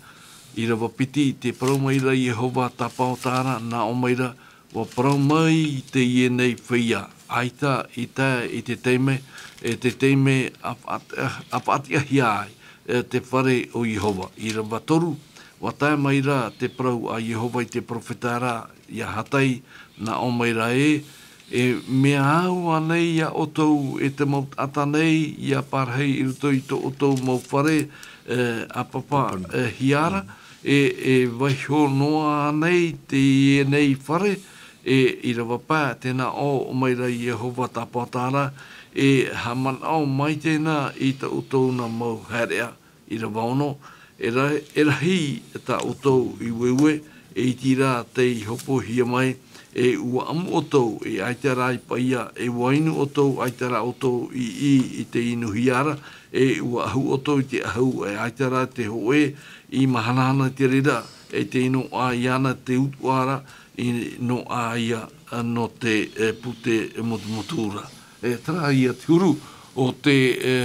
ʻīrava piti, tē parau mai ra Iehova Sapaota ra, nā ʻō mai ra, ʻua parau mai teie nei feiā, ʻaita i tae i te taime, e te taime a faʻa-, a faʻatiʻahia ai, e, te fare o Iehova. ʻĪrava toru, ʻua tae mai ra te parau a Iehova i te perofeta ra, ia Hatai, nā ʻō mai ra ē, e mea au ānei ia ʻoutou e te mau taʻata nei, ʻia parahi i roto i tō ʻoutou mau fare, e, ʻāpapa, e, hia ra, e, e vaiho noa ānei teie nei fare, e, ʻīrava pae, tē nā ʻō mai ra Iehova Sapaota ra, e haʻamanaʻo maitaʻi na i tā ʻoutou nā mau haereʻa, ʻīrava ono, e ra-, e rahi tā ʻoutou ueue, e iti rā tei hopohia mai, e ʻua ʻamu ʻoutou, e ʻaita rā i paʻia, e ʻua inu ʻoutou, ʻaita rā ʻoutou i, i, i te inuhia ra, e ʻua ʻahu ʻoutou i te ʻahu, e ʻaita rā te hōʻē i mahanahana i te reira, e tei noaʻa iāna te utuʻa ra, i noaʻa ia nō te, e, pūtē mutumutu ra. E, terā ia te huru o te, e,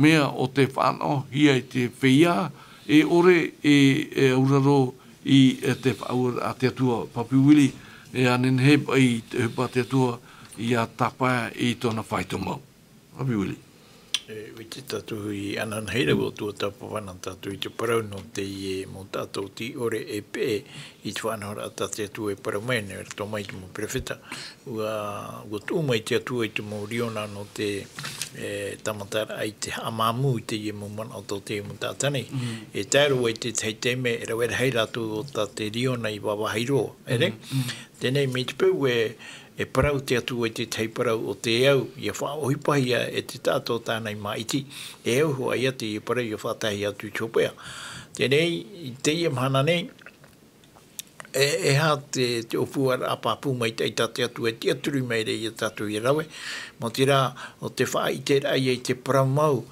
mea o te faʻanahohia i te feiā, e ʻore e, e auraro i, e, te faʻaʻueraʻa a te Atua, Papi Willie, e nehenehe paʻi te ʻohipa a te Atua ʻia tāpae i tōna faito mau. Papi Willie. E, ʻua ʻite tātou i ananahi ra ʻua tuatāpapa na tātou i te parau nō teie mau taʻata tei ʻore e peʻe i te faʻanahoraʻa tā te Atua e parau mai nei, e roto mai i te mau perofeta. ʻUa, ʻua tuʻu mai te Atua i te mau riona nō te, e, tāmataraʻa i te haʻamāmū i teie mau manaʻo tō teie mau taʻata nei. Mm. E tae roa i te tahi taime, e rave rahi rātou o tā te riona i vāvāhi roa, ʻere? Mm, mm. Teie nei, mai te peu e, e parau te Atua i te tahi parau o te au, ʻia faʻaʻohipahia e te taʻata o tāna i māʻiti, e au hoʻi ia teie parau ʻia faʻataehia atu i te hopeʻa. Teie nei, i teie mahana nei, e, e aha te, te ʻōpuaraʻa pāpū maitaʻi tā te Atua e tiʻaturi mai ra ia tātou ʻia rave, mai te reira, ʻo te faʻaʻiteraʻa ia i te parau mau,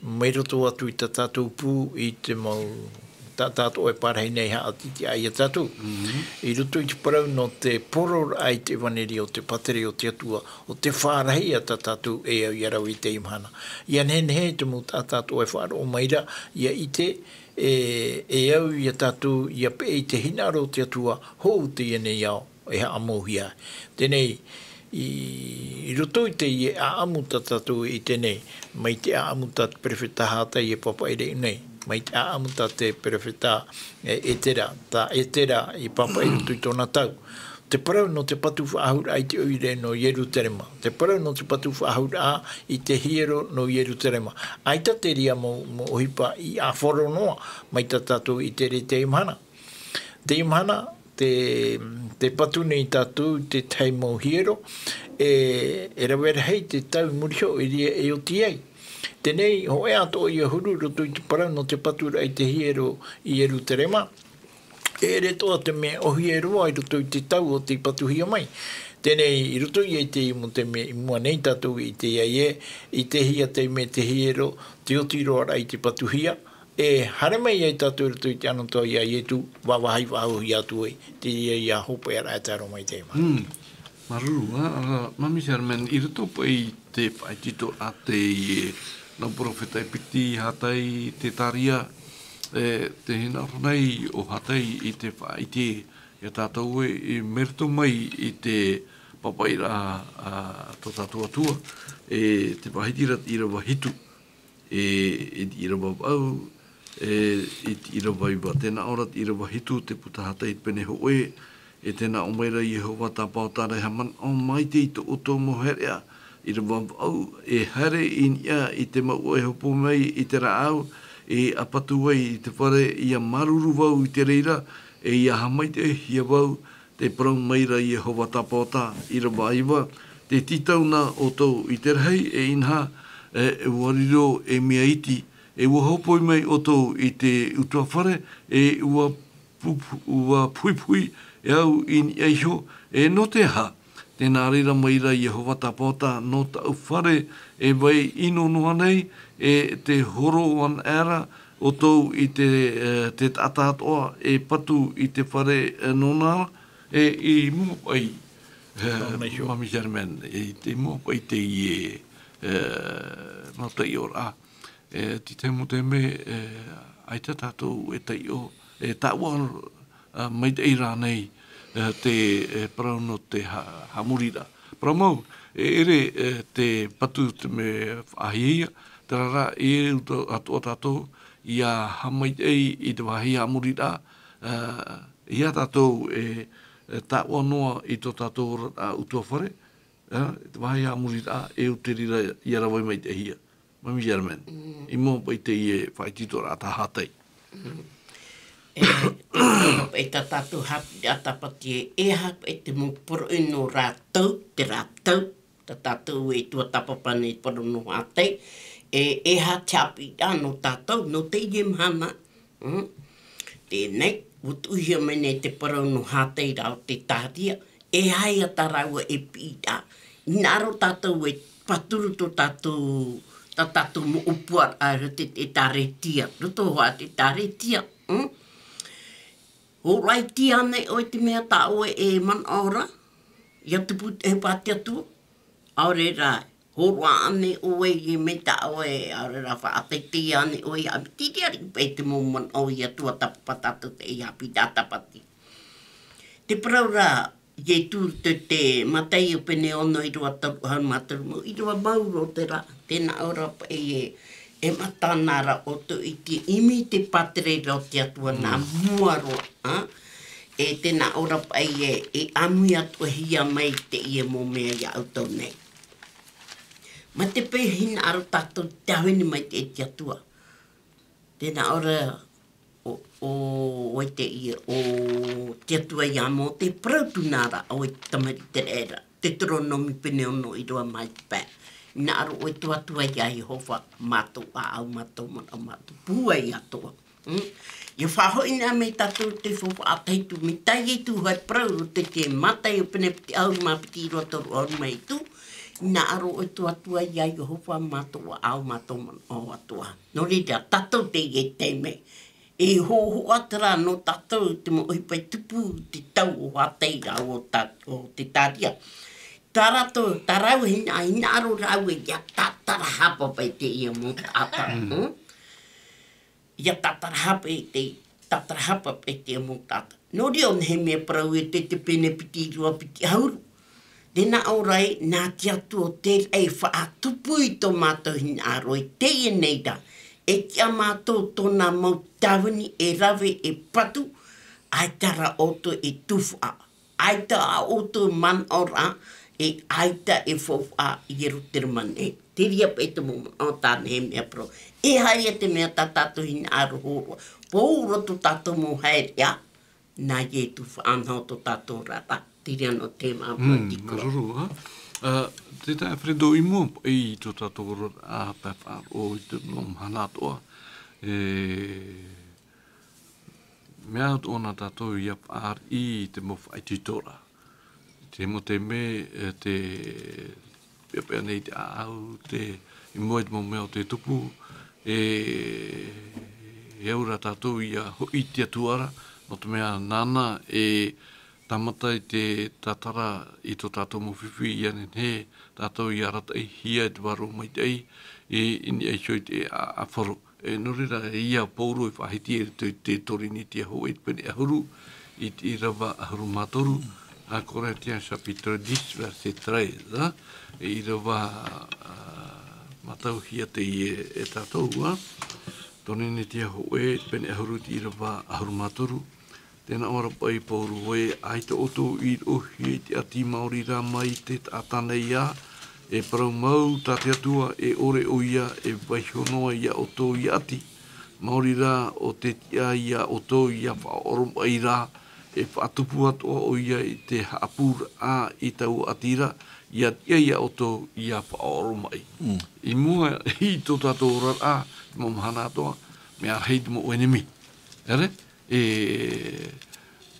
mai roto atu i tā tātou pū i te mau taʻata atoʻa e parahi nei haʻaʻite ia tātou. Mhm. I roto i te parau nō te poroʻraʻa i te ʻevanelia o te pātireia o te Atua, ʻo te fārahi ia tā tātou e au ʻia rave i teie mahana. ʻIa nehenehe te mau taʻata atoʻa e faʻaroʻo mai ra, ʻia ʻite, e, e au ia tātou ʻia peʻe i te hinaʻaro o te Atua, hou teie nei ao e haʻamauhia. Teie nei, I, i roto i teie ʻāʻamu tā tātou i ʻite nei, mai te ʻāʻamu tā te perofeta Hātai e pāpaʻi raʻi nei, mai te ʻāʻamu tā te perofeta, e, Etera, tā Etera i pāpaʻi i roto i tōna tau. Te parau nō te patu faʻahou raʻa i te ʻoire nō Ierutarema. Te parau nō te patu faʻahou raʻa i te hiero nō Ierutarema. ʻAita te reira mau, mau ʻohipa i ʻāfaro noa, mai tā tātou i ʻite ra i teie mahana. Teie mahana, te, te patu nei tātou i te tahi mau hiero, e, e rave rahi te tau i muri iho i reira e oti ai. Teie nei, hōʻē atoʻa ia huru i roto i te parau nō te patu raʻa i te hiero i Ierutarema. E ʻere atoʻa te mea ʻōhie roa i roto i te tau o tei patuhia mai. Teie nei, i roto ia i teie mau taime i mua nei tātou i ʻite ai ē, i te hia taime te hiero, te oti roa raʻa i te patuhia, e haere mai ai tātou i roto i te anotau ia Ietu, vāvāhi faʻahouhia atu ai, te reira ia hopeʻa raʻa e tae roa mai i teie mahana. Mm. Māuruuru, ā, ā, Mami Sherman, i roto paʻi i te faʻaitoitoraʻa a te, e, nau perofeta e piti, Hātai, Zekaria, e, te hinaʻaro nei o Hātai i te faʻaʻite ia tātou ē, i, mai roto mai i te pāpaʻiraʻa a tō tātou Atua, e, te Vāhiti ra ʻīrava hitu. E, i te ʻīrava vaʻu, e, i te ʻīrava iva, tē nā ʻō ra te ʻīrava hitu, te puta Hātai i te pene hōʻē, e tē nā ʻō mai ra Iehova Tāpaʻo, tā rā e haʻamanaʻo maitaʻi i tō ʻoutou mau haereʻa, ʻīrava vaʻu, e haere i niʻa i te mouʻa e hopo mai i te rāʻau, e ʻapatu ai i te fare, ʻia māuruuru vau i te reira, e ʻia haʻamaitaʻihia vau, tē parau mai ra Iehova Tāpaʻo, ʻīrava iva, tē tītau na ʻoutou i te rahi, e inaha, e, ʻua riro e mea iti, e ʻua hopoi mai ʻoutou i te ʻutuāfare, e ʻua pu-, ʻua puipui e au i niʻa iho, e nō te aha, tē nā reira mai ra Iehova Tāpaʻo, nō tāʻu fare e vai ʻino noa nei, e tē horo ana ra ʻoutou i te, e, te taʻata atoʻa e patu i te fare, e, nōna ra, e, i mua paʻi, e, Nōna iho. Mami Sherman, e, i mua paʻi teie, e, mau taiʻoraʻa. E, te tahi mau taime, e, ʻaita tātou e taiʻo, e, tāʻua, ā, maitaʻi rānei, e, te, e, parau nō te ha-, haʻamoriraʻa. Parau mau, e ʻere, e, te patu te mea faʻahiahia, terā rā, e uta-, atoʻa tātou, ʻia haʻamaitaʻi i te vāhi haʻamoriraʻa, ā, ʻia tātou e, e tāʻua noa i tō tātou oraraʻa ʻutuāfare, ā, i te vāhi haʻamoriraʻa, e ʻo te reira ʻia rave maitaʻihia. Mami Sherman, Mm. i mua paʻi i teie faʻaitoitoraʻa tā Hātai. Mm. E, e, e tā tātou haʻapiʻiraʻa tāpati ē, e aha paʻi te mau poroʻi nō rātou, te rātou, tā tātou e tuatāpapa nei parau nō Hātai, e, e aha te haʻapiʻiraʻa nō tātou, nō teie mahana, Mm. Teie nei, ʻua tuʻuhia mai nei te parau nō Hātai rā ʻo Zekaria, e aha ia tā rāua e piʻiraʻa. Hinaʻaro tātou e pāturu tō tātou, tā tātou mau ʻōpuaraʻa i roto i te ʻĒtārētia, roto hoʻi te ʻĒtārētia, mm? Hōroʻa iti ānei ʻoe i te mea tā ʻoe e manaʻo ra, ʻia tupu te ʻohipa a te Atua? ʻAore rā, hōroʻa ānei ʻoe i te mea tā ʻoe, ʻaore rā faʻateitei ānei ʻoe, ʻia piti riʻariʻi paʻi te mau manaʻo ia tuatāpapa tātou te haʻapiʻiraʻa tāpati. Te parau ra, Ietu te, te Mataio pene ono ʻīrava toru ʻahuru mā toru, mau ʻīrava mau roa terā, tē nā ʻō ra paʻi ē, e mata na ra ʻoutou i te ʻimi i te pātireia o te Atua nā Mm. mua roa, ā? E tē nā ʻō ra paʻi ē, e ʻāmui atoʻahia mai teie mau mea ia ʻoutou nei. Mai te peu hinaʻaro tātou te taʻa vahine mai te, te Atua. Tē nā ʻō ra, ʻo, ʻo, ʻo teie, ʻo te Atua ia Mōte, parau atu na ra, ʻoe te tamariʻi ʻĪteraʻera, Teuteronome pene ono ʻīrava maha pae. Hinaʻaro ʻoe tō Atua ia Iehova, mātou ʻāʻau, mātou manaʻo, mātou pūai atoʻa. Mm? ʻIa faʻahoʻi na mai tātou te faufaʻa tahi atu, mai tā Ietu hoʻi parau, te, te Mataio pene piti ʻahuru mā piti ʻīrava toru ʻahuru mā hitu, hinaʻaro ʻoe tō Atua ia Iehova, mātou ʻāʻau, mātou manaʻo atoʻa. Nō reira, tātou teie taime, e hōhoʻa terā nō tātou te mau ʻohipa e tupu i te tau o Hātai rāua ʻo tā-, ʻo Zekaria. Tā rātou, tā rāua hina-, hinaʻaro rāua ʻia tātarahapa paʻi teie mau taʻata. Mm. Mm? ʻIa tātarahapa i te, tātarahapa paʻi te mau taʻata. Nō reira ʻo Nehemia parau e te, te pene piti ʻīrava piti ʻahuru. Tēnā ʻoia, nā te Atua o te raʻi e faʻatupu i tō mātou hinaʻaro i teie nei rā. E tiʻa mātou tōna mau tāvini e rave e patu, ʻaita rā ʻoutou e tufaʻa. ʻAita ā ʻoutou manaʻo rā, e ʻaita e faufaʻa i Ierutarema nei. Te reira paʻi te mau manaʻo tā Nehemia parau. E aha ia te mea tā tātou hinaʻaro hōroʻa. Pauroa tō tātou mau haereʻa, nā Ietu faʻanaho tō tātou oraraʻa. Te reira nō te mea Mm, parau. Māuruuru, ā. Ā, te taeaʻe Alfredo, i mua i tō tātou oraraʻa, pae faʻaroʻo i te mau mahana atoʻa. E, mea atoʻa nā tātou ia fāriʻi i te mau faʻaitoitoraʻa. Te mau taime, e, te peʻapeʻa nei te ʻāʻau, te, i mua i te mau mea o te tupu, e, e au rā tātou ia hoʻi i te Atua ra, nō te mea nāna e tāmata i te tātara i tō tātou mau fifi, ia nehenehe tātou ia arataʻihia e te Vārua Maitaʻi, i, i niʻa iho i te ʻāʻau faro. E, nō reira, e ia Pauro e faʻahiti i roto i te Torinetia hōʻē pene ʻahuru, i te ʻīrava ʻahuru mā toru, ā, Corinthiens chapitre dix, verset treize, ā, e ʻīrava, ā, mātauhia teie e tātou, ā, Torinetia hōʻē, pene ʻahuru, te ʻīrava ʻahuru mā toru, Tēnā ʻoia rā paʻi Pauro ē, ʻaita ʻoutou i roʻohia i te ʻati maori rā mai te taʻata nei ā, e parau mau tā te Atua, e ʻore ʻoia e vaiiho noa ia ʻoutou ia ʻati. Maori rā ʻo te tiʻa ia ʻoutou ia faʻaoromaʻi rā, e faʻatupu atoʻa ʻoia i te haʻapūraʻa i taua ʻati ra, ia tiʻa ia ʻoutou ia faʻaoromaʻi. Mm. I mua i tō tātou oraraʻa, te mau mahana atoʻa, mea rahi te mau ʻenemi. ʻEre? E,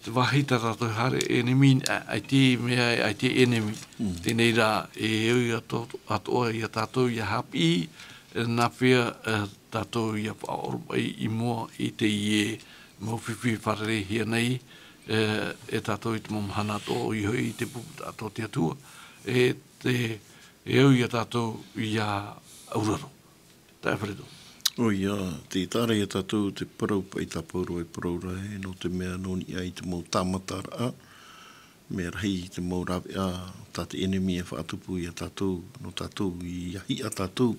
te vāhi tā tātou haere ʻenemi, ʻa, ʻaita e mea, ʻaita e ʻenemi. Mm. Teie nei rā, e au ia tō, atoʻa ia tātou ia haʻapiʻi, e, nā hea, e, tātou ia faʻaoromaʻi i mua i teie mau fifi fārereihia nei, e, e tātou i te mau mahana atoʻa, ʻoia hoʻi i te pupu taʻata o te Atua. E te, e au ia tātou ia auraro. Taeaʻe Alfredo. ʻOia, tē taʻa ra ia tātou te parau paʻi tā Pauro e parau ra ē, nō te mea nō niʻa i te mau tāmataraʻa, mea rahi te mau rāveʻa tā te ʻenemi e faʻatupu ia tātou, nō tātou ia hiʻa tātou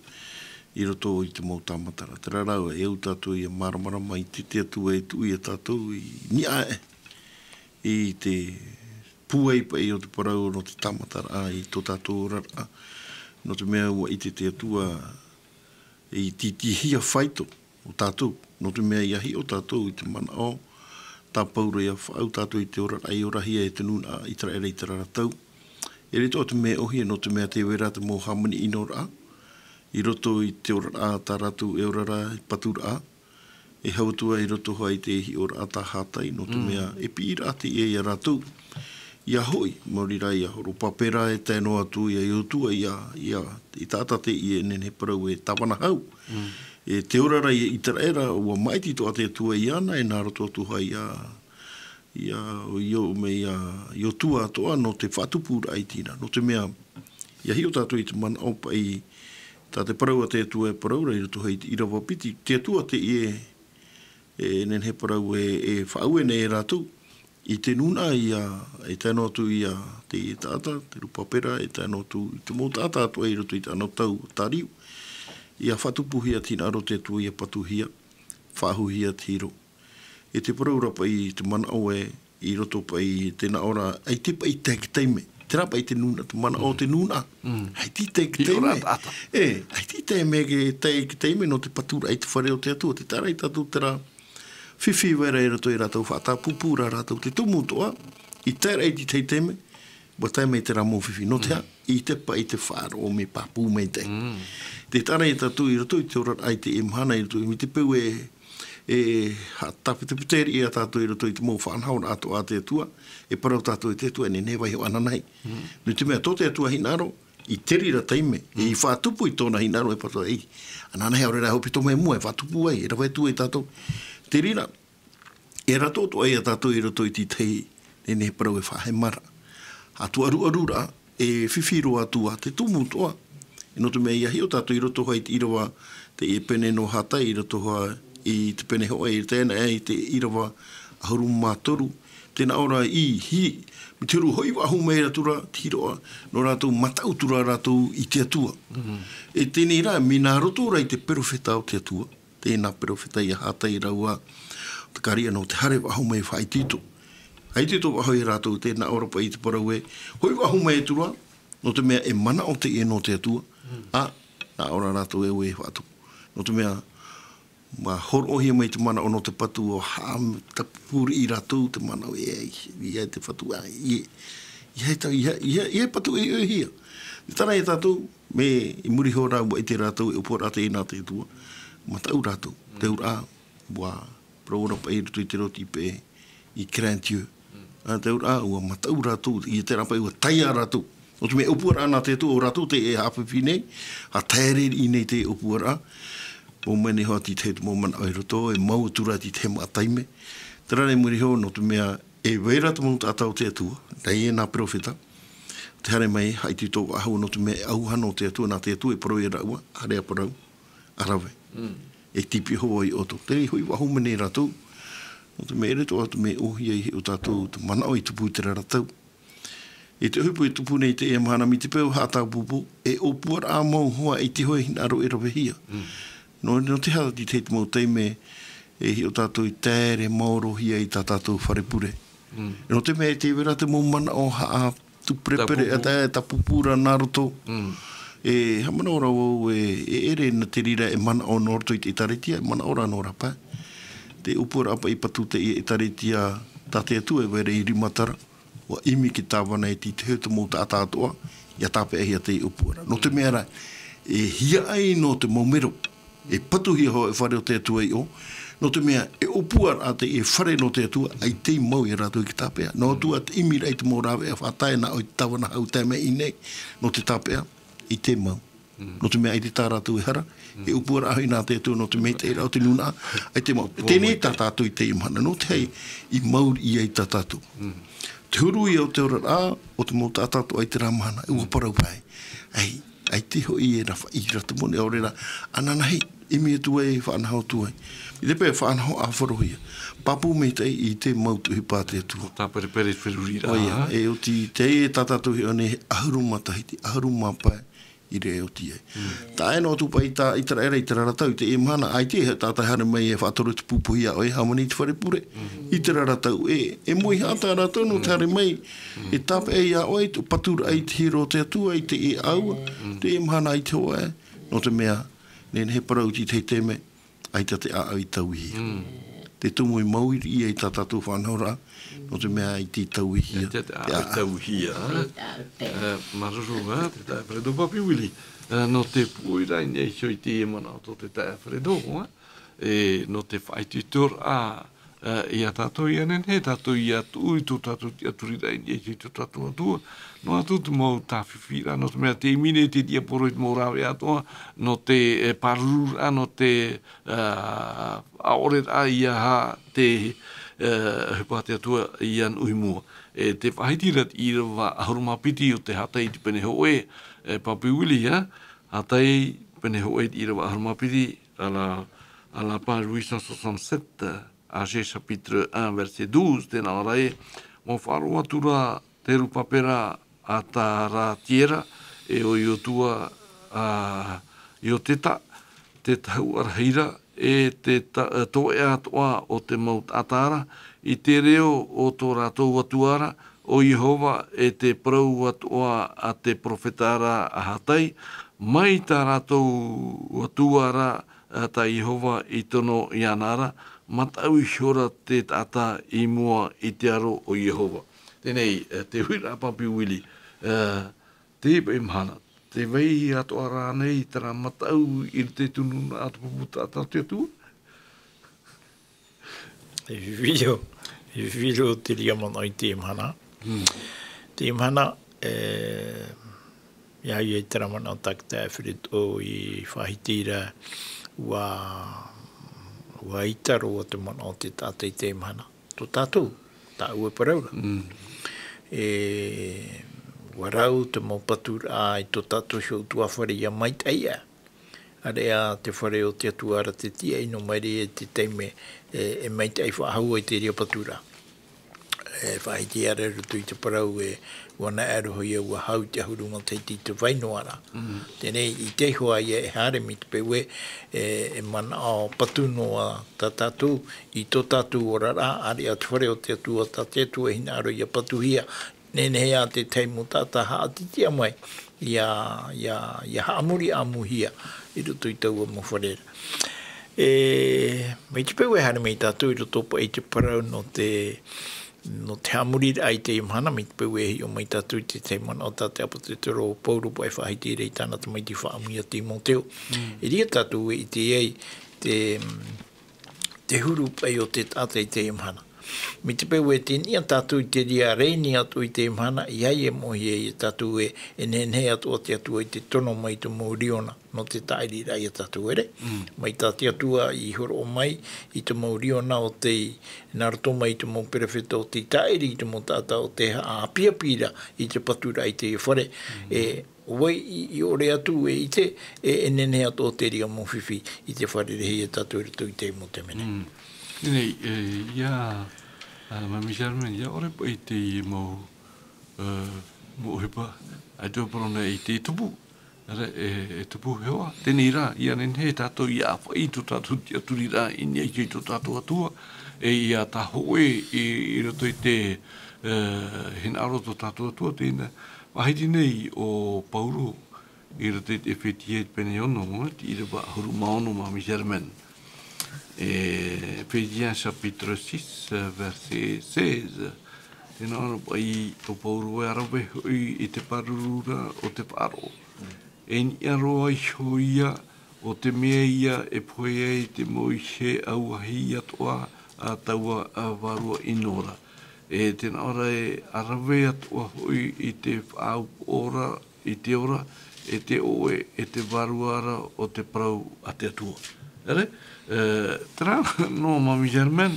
i roto i te mau tāmataraʻa. Terā rā, e au tātou ia māramarama i te, te Atua e tuʻu ia tātou i niʻa aʻe i te pūai paʻi o te parau nō te tāmataraʻa i tō tātou oraraʻa. Nō te mea ʻua ʻite te Atua i tītīhia faito o tātou, nō te mea ia hiʻo tātou i te manaʻo tā Pauro ia faʻaau tātou i te oraraʻa i orahia e te nūnaʻa ʻĪteraʻera i terā ra tau. E riro atoʻa te mea e ʻōhie, nō te mea tē vai ra te mau hāmani ʻinoraʻa i roto i te oraraʻa tā rātou e ora ra i paturaʻa, e hau atu ai i roto hoʻi i te hiʻoraʻa tā Hātai, nō te Mm. mea e piʻiraʻa teie ia rātou. Ia hoʻi, maori rā ia Horupapera e tae noa atu ia Iotua, ia, ia, i taʻata teie e nehenehe parau e tāvana hau. Mm. E te ora ra ia ʻĪteraʻera, ʻua maʻiti atoʻa te Atua iāna, e nā roto atu hoʻi ia, ia, ʻo Io-, mai ia Iotua atoʻa nō te faʻatupuraʻa i tīna. Nō te mea, ia hiʻo tātou i te manaʻo paʻi, tā te parau a te Atua e parau ra i roto hoʻi i te ʻīrava piti, te Atua teie e, e nehenehe parau e, e faʻaue nei e rātou i te nūnaʻa ia, e tae noa atu ia te taʻata, te Rupapera, e tae noa atu i te mau taʻata atoʻa i roto i tāna tau tāriu. Ia faʻatupuhia te hinaʻaro o te Atua, ia patuhia, faʻahuhia te hiero. E te parau ra paʻi te manaʻo ē, i roto paʻi te nā ʻō ra, ʻaita paʻi tae i te taime. Terā paʻi te nūnaʻa, te manaʻo o te nūnaʻa. Mm. ʻAita tae i te Hiʻo rā taime. taʻata. E, ʻaita tae i te taime, tae i te taime nō te paturaʻa i te fare o te Atua, tē taʻa ra ia tātou terā fifi e vai ra i roto ia rātou, faʻatāpūpū ra rātou te tumu atoʻa, i tae ra i te tahi taime, ʻua tae mai terā mau fifi. Nō te aha, Mm. ʻaita paʻi te faʻaroʻo mea pāpū maitaʻi. Mm. Tē taʻa ra ia tātou i roto i te oraraʻa i teie mahana, i roto i te peu e, e ha-, tāpetepete riʻi ia tātou i roto i te mau faʻanahoraʻa atoʻa a te Atua, e parau tātou e te Atua, e nehenehe e vaiiho ananahi. Mm. Nō te mea, tō te Atua hinaʻaro, i te reira taime, e Mm. faʻatupu i tōna hinaʻaro e parau, ei, ananahi, ʻaore rā e haʻapiʻi mai i mua, e faʻatupu ai, e rave atu ai tātou. Te reira, e rātou atoʻa ia tātou i roto i te tahi, nehenehe parau e faʻahemaraʻa. Atu ʻaruʻaruraʻa, e fifi roa atu ā te tumu atoʻa. Nō te mea ia hiʻo tātou i roto hoʻi i te ʻīrava, teie pene nō Hātai, i roto hoʻi i te pene hōʻē, i tae ana i te ʻīrava ʻahuru mā toru, Tē nā ʻō ra i hi-, mai te huru hoʻi faʻahou mai atu ra, te hiroʻa, nō rātou mataʻu atu ra rātou i te Atua. E teie nei rā, mai nā roto ra i te perofeta o te Atua, tēnā perofeta ia Hatai rāua, Zakaria nō te haere faʻahou mai faʻaitoito. Faʻaitoito faʻahou ia rātou, tē nā ʻō ra paʻi te parau ē, hoʻi faʻahou mai atu ra, nō te mea e manaʻo teie nō te Atua, ā, nā ʻō ra rātou e ʻua faʻatupu. Nō te mea, ʻua hōroʻahia mai te manaʻo nō te patu, ʻua haʻa-, tapupū riʻi rātou te manaʻo e, e, e te patu, ā, e, e, e, e, e patu e, e hia. Terā ia tātou, mai i muri iho ra ʻua ʻite rātou e ʻōpuaraʻa teie nā te Atua, mataʻu rātou. Te auraʻa, ʻua parau ra paʻi i roto i te reo tīpē, i craint Dieu. Ā, te auraʻa, ʻua mataʻu rātou, i terā paʻi ʻua taiā rātou. Nō te mea e ʻōpuaraʻa nā te Atua, ʻo rātou tē haʻafifi nei, haʻataere riʻi nei te ʻōpuaraʻa. Mau mai nei hoʻi tītahi te mau manaʻo i roto, e mau atu ra tītahi mau taime. Terā nei i muri iho, nō te mea e vai ra te mau taʻata o te Atua, teie nā perofeta, tē haere mai, faʻaitoito faʻahou nō te mea e ʻauaha nō te Atua, nā te Atua e parau ia rāua, haere ā parau, ā rave. E tīpī hoʻi ʻoutou. Terā hoʻi faʻahou mai nei rātou, nō te mea ʻere atoʻa te mea e ʻōhie ai e hiʻo tātou te manaʻo i tupu i terā ra tau. I te ʻohipa i tupu nei i teie mahana mai te peu e haʻatāpūpū, e ʻōpuaraʻa mau hoʻi ʻaita hoʻi e hinaʻaro e ravehia. Nō, nō te aha, tītahi te mau taime e hiʻo tātou i taere maorohia i tā tātou fare pure. Nō te mea e tē vai ra te mau manaʻo haʻatuperepere, tāpūpū. Ā, tā, tāpūpū ra nā roto. E haʻamanaʻo ra vau e, e ʻere nā te reira e manaʻo nō roto i te ʻĒtārētia, e manaʻo ra nō rāpae. Te ʻōpuaraʻa paʻi patu teie ʻĒtārētia tā te Atua e vai ra i rima tara. ʻUa ʻimi te tāvana e tītahi o te mau taʻata atoʻa, ʻia tāpeʻahia teie ʻōpuaraʻa. Nō te mea rā, e hiaʻai nō te mau mero, e patuhia hoʻi e fare o te Atua i ʻō, nō te mea e ʻōpuaraʻa teie fare nō te Atua, ʻaita i mau ia rātou i te tāpeʻa. Nō te Atua te ʻimiraʻa i te mau rāveʻa faʻatae nā ʻō i te tāvana hau tae mai i ʻō nei, nō te tāpeʻa, ʻaita i mau. Nō te mea ʻaita tā rātou e hara, e ʻōpuaraʻa hoʻi nā te Atua nō te maitaʻiraʻa o te nūnaʻa, ʻaita i mau. Teie nei tā tātou i teie mahana, nō te aha i mau riʻi ai tā tātou. Te huru ia o te oraraʻa, o te mau taʻata atoʻa i terā mahana, ʻua parau paʻi. ʻAita hoʻi e rave i te moni, ʻaore rā, ananahi, ʻimi atu ai, faʻanaho atu ai. I te pae faʻanaho ʻāfarohia. Pāpū maitaʻi i te mau tuʻi pā te Atua. Tāperepere feruri rā. ʻOia, e oti teie tā tātou hiʻo nei, ʻahuru mā tahi, ʻahuru mā pae, i reira e oti ai. Tae noa atu paʻi i tā ʻĪteraʻera i terā ra tau, i teie mahana, ʻaita e taʻata e haere mai e faʻatoro te pūpūhia ʻoe, hāmani i te fare pure. I terā ra tau, e, e moihaʻa tā rātou nō te haere mai, e tāpeʻa ia ʻoe, te paturaʻa i te hiero o te Atua, i teie ʻāua, teie mahana ʻaita hoʻi, nō te mea, nehenehe e parau i te tahi taime, ʻaita te ʻāʻau i tauihia. Te tumu i mau riʻi ai tā tātou faʻanahoraʻa, nō te mea ʻaita i tauihia. Te ʻāʻau i tauihia, ā? Māuruuru, ā, te taeaʻe Alfredo Papi Willie, ā, nō te pūʻoiraʻa i niʻa iho i teie manaʻo tō te taeaʻe Alfredo, ā? E, nō te faʻaitoitoraʻa, ā, ia tātou, ʻia nehenehe tātou ʻia tuʻu i tō tātou tiʻaturiraʻa i niʻa iho i tō tātou Atua, noa atu te mau tāfifiraʻa, nō te mea tē ʻimi nei te tiaporo i te mau rāveʻa atoʻa, nō te, e, pārururaʻa, nō te, ā, ʻaʻoreraʻa ia aha te, ā, ʻohipa a te Atua ʻia nuʻu i mua. E te faʻahiti ra te ʻīrava ʻahuru mā piti o te Hatai i te pene hōʻē, e, Papi Willie, ā, Hatai pene hōʻē te ʻīrava ʻahuru mā piti, à la, à la page huit cent soixante-sept, Agé chapitre un, verset douze, tē nā ʻō ra ē, mau faʻaroʻo atu ra te rūpāpera a Taratiera, e ʻo Iotua a Ioteta, te tahuʻa rahi ra, e te ta-, e toeʻa atoʻa o te mau taʻata ra, i te reo o tō rātou Atua ra, ʻo Iehova, e te parau atoʻa a te perofeta ra a Hatai, mai tā rātou Atua ra, ā, tā Iehova i tono iāna ra, mataʻu ihora te taʻata i mua i te aro o Iehova. Teie, ā, te uiraʻa Papi Willie, ā, teie paʻi mahana, tē vai atoʻa ra ānei terā mataʻu i roto i te nūnaʻa, te pupu taʻata o te Atua? E vilo, e vilo te reira manaʻo i teie mahana. Teie mahana, e, ʻia au i terā manaʻo tā te taeaʻe Alfredo i faʻahiti ra, ʻua, ʻua ʻita roa te manaʻo o te taʻata i teie mahana. Tō tātou, tāʻu e parau ra. E, ʻua rau te mau paturaʻa i tō tātou hau utuāfare ʻia maitaʻi ā. ʻAreʻa te fare o te Atua ra te tiaʻi nō maire i te taime e, e maitaʻi faʻahou ai te reira paturaʻa. e faʻahiti ara i roto i te parau e, ʻua naʻe aroha ia ʻua hau i te ʻahuru matahiti i te vai noa ra. Teie nei, i te iho ā ia e haere mai te peu ē, e, e manaʻo patu noa tā tātou, i tō tātou oraraʻa, ʻāreʻa te fare o te Atua, tā te Atua e hinaʻaro ia patuhia, nehenehe ā te tahi mau taʻata haʻatitia mai, ia, ia, ia haʻamori ʻāmuhia i roto i taua mau fare ra. E, mai te peu e haere mai tātou i roto paʻi i te parau nō te, nō te haʻamoriraʻa i teie mahana, mai te peu e hiʻo mai tātou i te tahi manaʻo tā te ʻāpōsetolo o Paulo paʻi e faʻahiti ra i tāna tamaiti faʻaʻamu ia Timoteo. E riro tātou e ʻite ai te, te huru paʻi o te taʻata i teie mahana. Mai te peu e tei niʻa tātou i te reira rēni atoʻa i teie mahana, ʻeiaha e moʻehia ia tātou ē, e nehenehe atoʻa te Atua i te tono mai i te mau riona nō te tāʻiriraʻa ia tātou, ʻere? Mai tā te Atua i hōroʻa mai i te mau riona o tei, nā roto mai i te mau perofeta o tei tāʻiri i te mau taʻata o tei haʻapiʻapiʻi ra i te paturaʻa i teie fare. E, ʻo vai i, i ʻore atu e ʻite, e, e nehenehe atoʻa te reira mau fifi i te fare rahi ia tātou i roto i teie mau taime nei. Teie nei, e, ia, a, Mami Charmaine, ia ʻore paʻi teie mau, e, mau ʻohipa, ʻaita e parau nei i te tupu, ʻere, e, e tupu heoa. Teie nei rā, ia nehenehe tātou ia ʻāfaʻi i tō tātou tiʻaturiraʻa i niʻa iho i tō tātou Atua, e ia tā hōʻē i, i roto i te, e, hinaʻaro tō tātou Atua, teie nei, faʻahiti nei ʻo Paulo, i roto i te Efetia i te pene ono, te ʻīrava ʻahuru mā ono, Mami Charmaine. E, Éphésiens chapitre six, verset seize. Tē nā ʻō ra paʻi ʻo Paulo, e rave hoʻi i te pāruru ra o te faʻaroʻo. E niʻa roa iho ia, ʻo te mea ia e pohe ai te mau ihe auahi atoʻa a taua, a, vārua ʻino ra. E tē nā ʻō ra e rave atoʻa hoʻi i te faʻaupoʻo ra, i te ora, e te ʻoʻe, e te vārua ra o te parau a te Atua. ʻEre? E, terā noa, Mami Charmaine,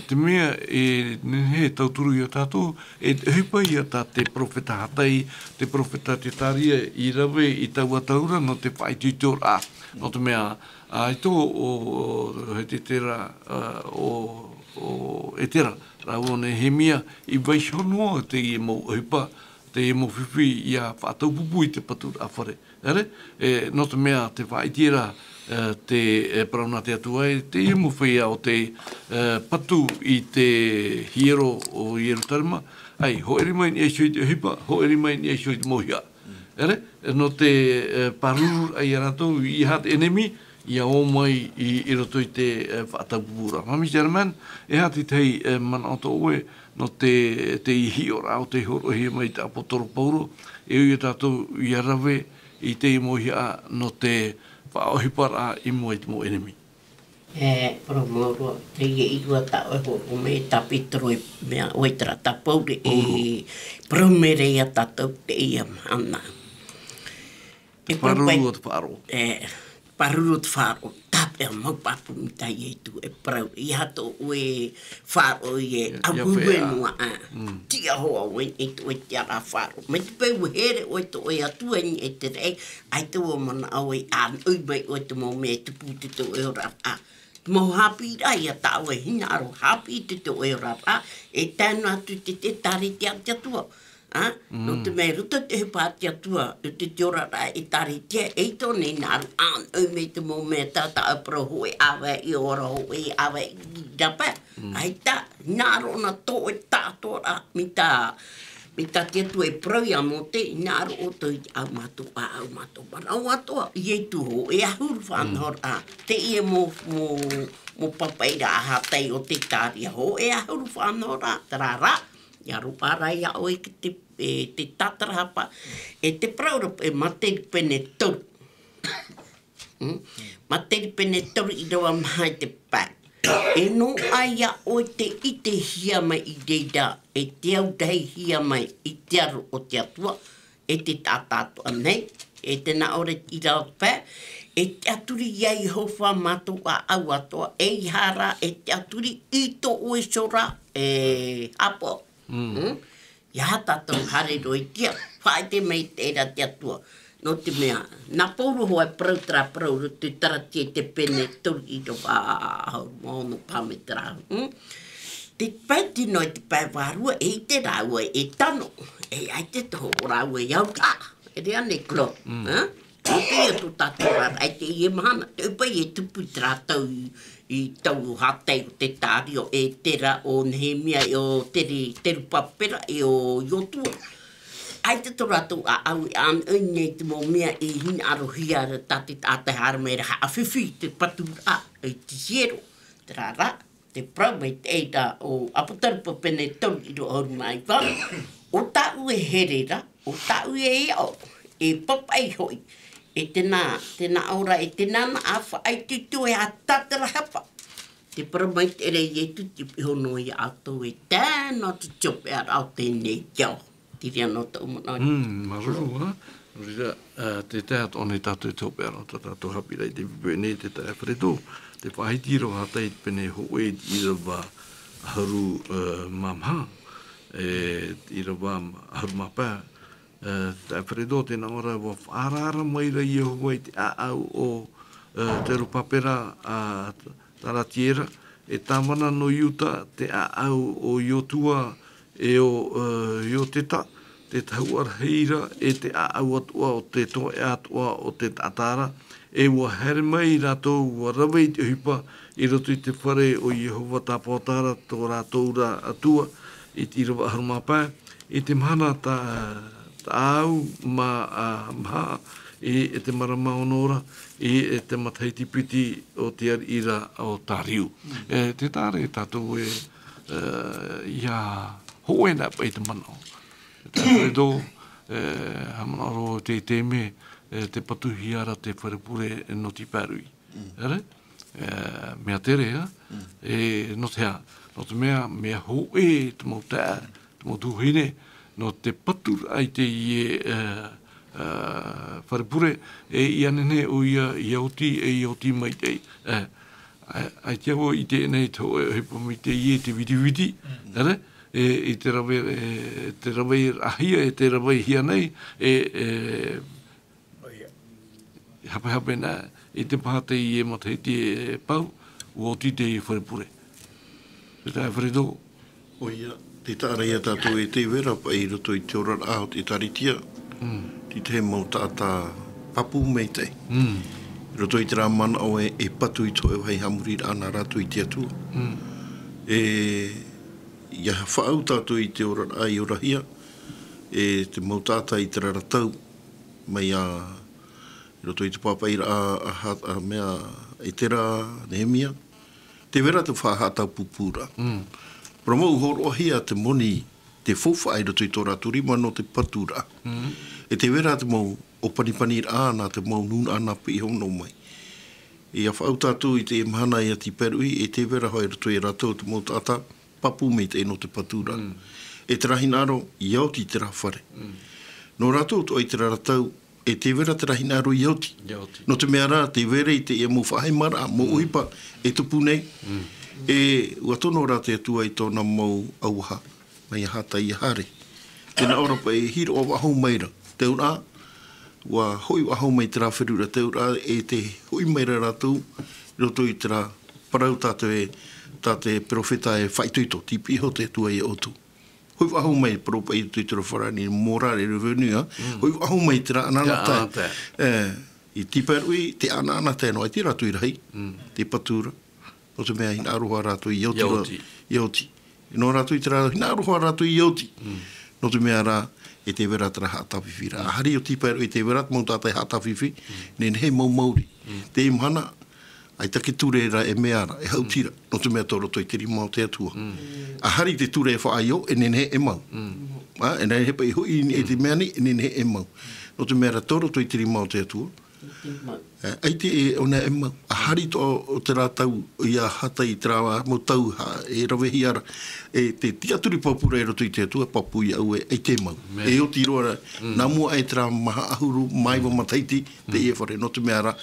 te mea e nehenehe e tauturu ia tātou, e te ʻohipa ia tā te perofeta Hagai, te perofeta Zekaria i rave i taua tau ra nō te faʻaitoitoraʻa. Nō te mea, ʻaita ʻo, ʻo, ʻo Ezera, ʻo, ʻo Ezera, rāua ʻo Nehemia, i vaiiho noa teie mau ʻohipa, teie mau fifi ia faʻataupupū i te paturaʻa fare. ʻEre, e, nō te mea tē faʻaʻite ra, e, te, e, parau nā te Atua ē, teie mau feiā ʻo tei, e, patu i te hiero o Ierutarema, ʻaita, hōʻē rima i niʻa iho i te ʻohipa, hōʻē rima i niʻa iho i te mouhiaʻa. ʻEre, e, nō te, e, pāruru ai ia rātou, ʻeiaha te ʻenemi ia ō mai i, i roto i te, e, faʻataupupūraʻa. Mami Charmaine, e aha te tahi, e, manaʻo tō ʻoe, nō te, te hiʻoraʻa o tei hōroʻahia mai i te ʻāpōsetolo Paulo, e ui ia tātou ia rave i te mouhiaʻa nō te faʻaʻohiparaʻa i mua i te mau ʻenemi. E, parau maoro, teie ʻīrava tā ʻoe hōroʻa mai, tā Petero e mea, ʻoe terā tā Paulo e parau mai ra ia tātou teie mahana. Te pāruru o te faʻaroʻo. E, pāruru o te faʻaroʻo. Tāpeʻa mau pāpū mai tā Ietu e parau. ʻEiaha tō ʻoe faʻaroʻo e auahi noa ā. Tiʻa hoʻi ʻoe i tō ʻoe tiʻaraʻa faʻaroʻo. Mai te peu e here ʻoe i tō ʻoe Atua i niʻa i te raʻi, ʻaita ʻua manaʻo ʻoe, ʻānoʻi mai ʻoe i te mau mea e tupu i tō ʻoe oraraʻa. Te mau haʻapiʻiraʻa ia tā ʻoe hinaʻaro haʻapiʻi i tō ʻoe oraraʻa, e tae noa atu i te, te ʻĒkālesia a te Atua. Ā, nō te mea i roto i te ʻohipa a te Atua, i te, te oraraʻa ʻĒkālesia, eʻita ʻōna e hinaʻaro ʻānoʻi mai i te mau mea tā, tā ʻoe parau hōʻē ʻāvaʻe i ora, hōʻē ʻāvaʻe i rāpae. ʻAita, hinaʻaro ʻōna tō ʻoe taʻatoʻaraʻa, mai tā, mai tā te Atua e parau ia Mōte, hinaʻaro ʻoutou i te ʻāʻau mātou, ʻāʻau mātou manaʻo atoʻa, Ietu hōʻē ʻahuru faʻanahoraʻa. Teie mau, mau, mau papaʻiraʻa Hagai ʻo Zekaria, hōʻē ʻahuru faʻanahoraʻa, terā rā, ʻia roaʻa ra ia ʻoe ki te, e, te tātarahapa, e te parau ra, e Mataio pene toru. Mm? Mataio pene toru ʻīrava maha i te pae. E noaʻa ia ʻoe te ʻitehia mai i reira, e te aurahihia mai i te aro o te Atua, e te taʻata atoʻa nei, e tē nā ʻō ra i te ʻīrava pae, e tiʻaturi ia Iehova mātou ʻāʻau atoʻa, ʻeiaha rā e tiʻaturi i tō ʻoe iho ra, e Hāpaʻo. Mm? ʻEiaha tātou haere roa i te ao, faʻaʻite mai i te reira te Atua. Nō te mea, nā Paulo hoʻi e parau terā parau i roto i te Kalatia i te pene toru ʻīrava ʻahuru mā ono paha mai terā. Mm? Te pae tino e te pae vārua, e ʻite rāua e tano, e ʻaita te hoʻo rāua i au, ʻa, e rā nei Claude, ā? Nō te ia tō tātou rā, i teie mahana, te ʻohipa e tupu i te rātou i, i tau hātai o te tārio, e terā o Nehemia, e o Tere-, Terupapera, e o Iotua. ʻAita tō rātou ʻāʻau e ʻānoʻi nei te mau mea i hinaʻarohia ra tā te taʻata e haere mai ra haʻafifi te patu ra, i te hiero, terā rā, te parau maitaʻi ra o Apotarupa pene toru ʻīrava ʻahuru mā iva, ʻo tāʻu e here ra, ʻo tāʻu e aʻo, e papaʻi hoʻi, e tēnā, tēnā ora, e tēnā na a faʻaitoito e a tātarahapa. Te parau maitaʻi ra Ietu, te pihono ia ʻoutou e tae noa te tiʻa ra o teie nei ao. Te reira noa tōʻu manaʻo. Mm, māuruuru, ā. Nō reira, ā, te tae atoʻa nei tātou i te hopeʻa ra, tā tātou haʻapiʻiraʻa i te poʻipoʻi nei, te taeaʻe Fredo, te faʻahiti ʻīrava hātai i te pene hōʻē i te ʻīrava ʻahuru, ā, mā maha, e, ʻīrava ʻahuru mā pae, ā, te taeaʻe Fredo, tēnā ʻoe ra, ʻua faʻaara mai ra Iehova i te ʻāʻau o, ā, Terupapera, ā, Taratiera, e tāvana nō Iuta, te ʻāʻau o Iotua, e o, ā, Ioteta, te tahuʻa rahi ra, e te ʻāʻau atoʻa o te toeʻa atoʻa o te taʻata ra, e ʻua haere mai rātou, ʻua rave i te ʻohipa i roto i te fare o Iehova Tāpaotara tō rātou ra Atua, i te ʻīrava ʻahuru mā pae, i te mahana tā, tāʻu mā, ā, maha, i, e te marama ono ra, i, e te matahiti piti o te ariʻi ra o Tariu. Mm. E, te taʻa ra tātou e, e, ʻia hōʻē na paʻi te manaʻo. Te taeaʻe Fredo, e, haʻamanaʻo roa te, te mea, e, te patuhia ra te fare pure nō Tiparuʻi. Mm. ʻEre? E, mea tere, ā? Mm. E, nō te aha? Nō te mea, mea hōʻē te mau taeaʻe, te mau tuahine, nō te patu ra i teie, e, e, fare pure, e ʻia nehenehe ʻoia ʻia oti, e ʻia oti maitaʻi. E, ʻa, ʻaita vau i ʻite nei te hōʻē ʻohipa mai teie te vitiviti, Mm. ʻere? E, i te rave, e, te raveraʻahia, e te ravehia nei, e, e, ʻOia. Hapehape na, i te paha teie matahiti e pau, ʻua oti te fare pure. Te taeaʻe Fredo. ʻOia, te taʻa ra ia tātou e tē vai ra paʻi i roto i te oraraʻa o te ʻĒkālesia. Mm. Te tahi mau taʻata pāpū maitaʻi. Mm. I roto i terā manaʻo e, e patu i te hōʻē vāhi haʻamoriraʻa nā rātou i te Atua. Mm. E, ʻia faʻaau tātou i te oraraʻa i orahia, e te mau taʻata i terā ra tau, mai ā, i roto i te pāpaʻiraʻa a, a, a mea, Etera, Nehemia, tē vai ra te faʻahaʻatāpupūraʻa. Mm. Parau mau hōroʻahia te moni, te faufaʻa i roto i tō rātou rima nō te paturaʻa. Mm. E tē vai ra te mau ʻōpanipaniraʻa nā te mau nūnaʻa nā piʻi hono mai. ʻIa faʻaau tātou i te mahana ia Tiparuʻi, e tē vai ra hoʻi i roto ia rātou te mau taʻata, pāpū maitaʻi nō te paturaʻa. Mm. E terā hinaʻaro, ʻia oti terā fare. Mm. Nō rātou atoʻa i terā ra tau, e tē vai ra terā hinaʻaro ʻia oti. ʻIa oti. Nō te mea rā, tē vai ra i teie mau faʻahaʻamaraʻa, mau Mm. ʻohipa, e tupu nei. Mm. E, ʻua tono rā te Atua i tōna mau auaha, mai ia Hata ia Hare. Tē nā ʻō ra paʻi e hiroʻa faʻahou mai ra. Te auraʻa, ʻua hoʻi faʻahou mai terā feruriraʻa, te auraʻa, e tē hoʻi mai ra rātou, i roto i terā parau tā te, tā te perofeta e faʻaitoito, tei piʻi iho te Atua ia ʻoutou. Hoʻi faʻahou mai, parau paʻi i te toro farani, morale revenu, ā. Mm. Hoʻi faʻahou mai terā anaanatae. Terā anaanatae. E, i Tiparuʻi, te anaanatae noa, ʻaita rātou i rahi, Mm. te paturaʻa. Nō te mea hinaʻaro hoʻi rātou ʻia oti. ʻIa oti. ʻIa oti. Nō rātou i terā, hinaʻaro hoʻi rātou ʻia oti. Mm. Nō te mea rā, e tē vai ra terā haʻatāfifiraʻa. ʻA hari ʻo Tiparuʻi, e tē vai ra te mau taʻata e haʻatāfifi, Mm. nehenehe e mau mauri. Mm. Teie mahana, ʻaita te ture ra e mea ra, e haʻuti ra. Mm. Nō te mea tō roto i te rima o te Atua. Mm. ʻA hari te ture e faʻaio, e nehenehe e mau. Mm. Ā, e nehenehe paʻi hoʻi i te Mm. mea nei, e nehenehe e mau. Nō te mea rā tō roto i te rima o te Atua. E, ʻaita e ʻōna e mau. ʻA hari atoʻa o terā tau, ia Hata i terā mau tau ha, e ravehia ra, e te tiʻaturi pāpū ra i roto i te Atua, pāpū ia au ē, ʻaita e mau. Amen. E oti roa ra, Mm. nā mua aʻe terā maha ʻahuru mā iva Mm. matahiti, Mm. teie fare, nō te mea rā,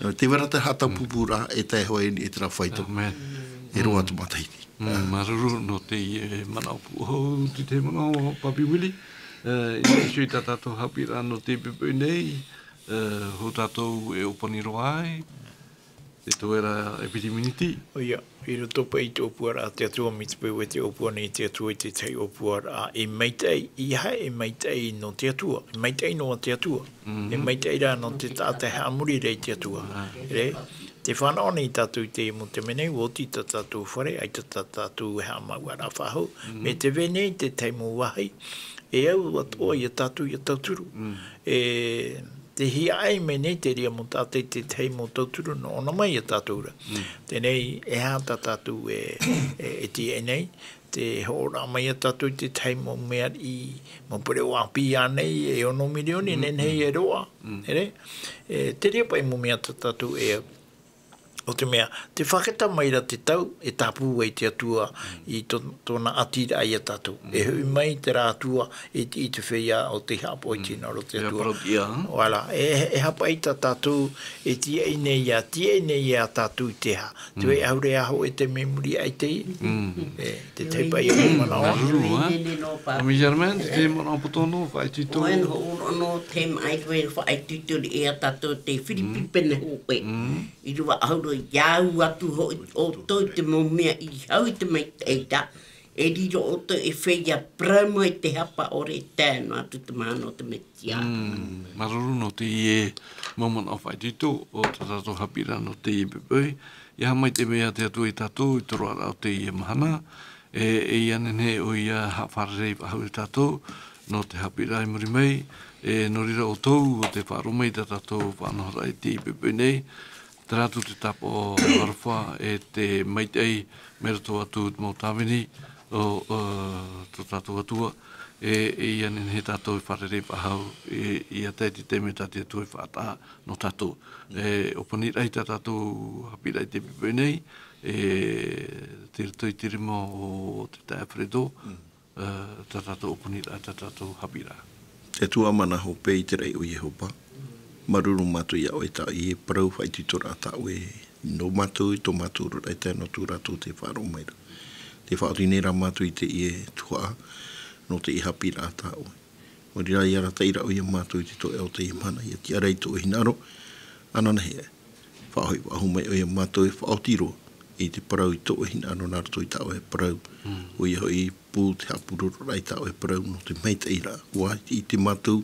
e, tē vai ra te haʻatāpupūraʻa, e tae hoʻi i terā faito. Amen. E roa atu matahiti. Mm, māuruuru nō teie manaʻo pūʻohu, te tahi manaʻo, Papi Willie. E, i niʻa iho i tā tātou haʻapiʻiraʻa nō te poʻipoʻi nei, e, hou tātou e ʻōpani roa ai. Te toe ra e piti miniti. ʻOia, i roto paʻi i te ʻōpuaraʻa a te Atua, mai te peu e te ʻōpua nei te Atua i te tahi ʻōpuaraʻa e maitaʻi, ʻeiaha e maitaʻi nō te Atua, e maitaʻi noa te Atua. E maitaʻi rā nō te taʻata e haʻamori ra i te Atua. Re, te fānaʻo nei tātou i te mau taime nei, ʻua oti tā tātou fare, ʻaita tā tātou e haʻamāuʻaraʻa faʻahou. Me te vai nei te tahi mau vāhi, e au atoʻa ia tātou ia tauturu. E, te hiaʻai mai nei te reira mau taʻata i te tahi mau tauturu nō ʻōna mai ia tātou ra. Teie nei, e aha tā tātou e, e, e tīaʻi nei, te hoʻoraʻa mai ia tātou i te tahi mau mea riʻi, mau pereʻoʻo ʻāpī ānei, e ono mirioni, nehenehe e roaʻa. Ere, e, te reira paʻi mau mea tā tātou e au. ʻO te mea, tē faʻakata mai ra te tau, e tāpū ai te Atua i tō, tōna ʻātīraʻa ia tātou. E hoʻi mai terā Atua, i te, i te feiā ʻo tei haʻapaʻo i te hinaʻaro o te Atua. Voilà, e, e haʻapaʻo tā tātou, e tīaʻi nei ia, tīaʻi nei ia tātou i te aha. Te vai ʻaore ā hōʻē taime i muri aʻe i teie. E, te tahi paʻi e manaʻo. Māuruuru, ā. Ami Germaine, te manaʻo poto nō, faʻaitoito. ʻO ʻoe nō, ʻo ʻoe nō, te maʻi, te vai faʻaitoito riʻi ia tātou te Firipi pene hōʻē. I rua ʻahuru, ʻia au atu hoʻi ʻoutou i te mau mea i hau i te maitaʻi ra, e riro ʻoutou ei feiā parau mai te hapa ʻore e tae noa atu te mahana o te Mesia. Māuruuru nō teie mau manaʻo faʻaitoito o tā tātou haʻapiʻiraʻa nō teie poʻipoʻi. ʻIa haʻamaitaʻi mai te Atua ia tātou i te roaraʻa o teie mahana. E, e ʻia nehenehe ʻoia e haʻafārerei faʻahou ia tātou nō te haʻapiʻiraʻa i muri mai. E, nō reira ʻoutou, ʻo tē faʻaroʻo mai tā tātou faʻanahoraʻa i teie poʻipoʻi nei, terā atu te tāpaʻo aroha, e te maitaʻi mai roto atu i te mau tāvini, ʻo, ʻo, tō tātou Atua, e, e ʻia nehenehe tātou e fārerei faʻahou, e, ʻia tae i te taime tā te Atua e faʻataʻa nō tātou. E, ʻōpani ra tā tātou haʻapiʻiraʻa i teie poʻipoʻi nei, e, tei roto i te rima o te taeaʻe Fredo, e, tā tātou ʻōpani ra, tā tātou haʻapiʻiraʻa. Te Atua mana hope i te raʻi o Iehova. Māuruuru mātou ia ʻoe i teie parau faʻaitoitoraʻa tā ʻoe nō mātou, i tō mātou oraraʻa e tae noa atu rātou tē faʻaroʻo mai ra. Tē faʻaoti nei rā mātou i teie tuhaʻa, nō teie haʻapiʻiraʻa tā ʻoe. Nō reira, ʻia arataʻi ra ʻoia ia mātou i te toeʻa o teie mahana, ʻia tiʻa ra i tō ʻoe hinaʻaro, ananahi aʻe. Faʻahoʻi faʻahou mai ʻoia ia mātou e faʻaoti roa i te parau i tō ʻoe hinaʻaro nā roto i tā ʻoe parau. ʻOia hoʻi, pū te haʻapurororaʻa i tā ʻoe parau nō te maitaʻi ra. ʻUa ʻite mātou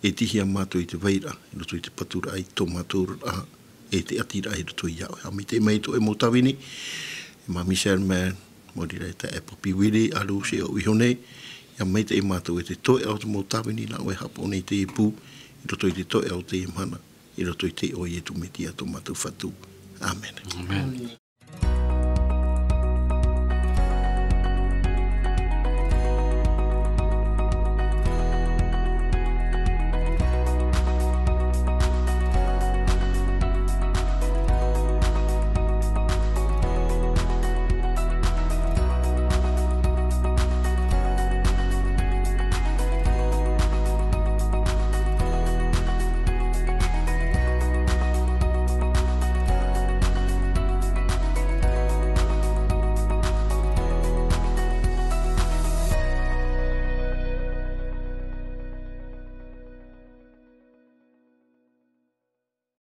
e tīaʻi mātou i te vairaʻa, i roto i te paturaʻa i tō mātou oraraʻa, e te ʻātīraʻa i roto ia ʻoe. Haʻamaitaʻi mai tō ʻoe mau tāvini, e Māmī Sherman, maori rā e taeaʻe Papi Vili, ʻa Lucy, ʻo iho nei, ʻia maitaʻi mātou e te toeʻa o te mau tāvini nā ʻoe e haʻapaʻo nei i teie pū, i roto i te toeʻa o teie mahana, i roto i te iʻoa o Ietu Metia tō mātou Fatu. ʻĀmene. ʻĀmene.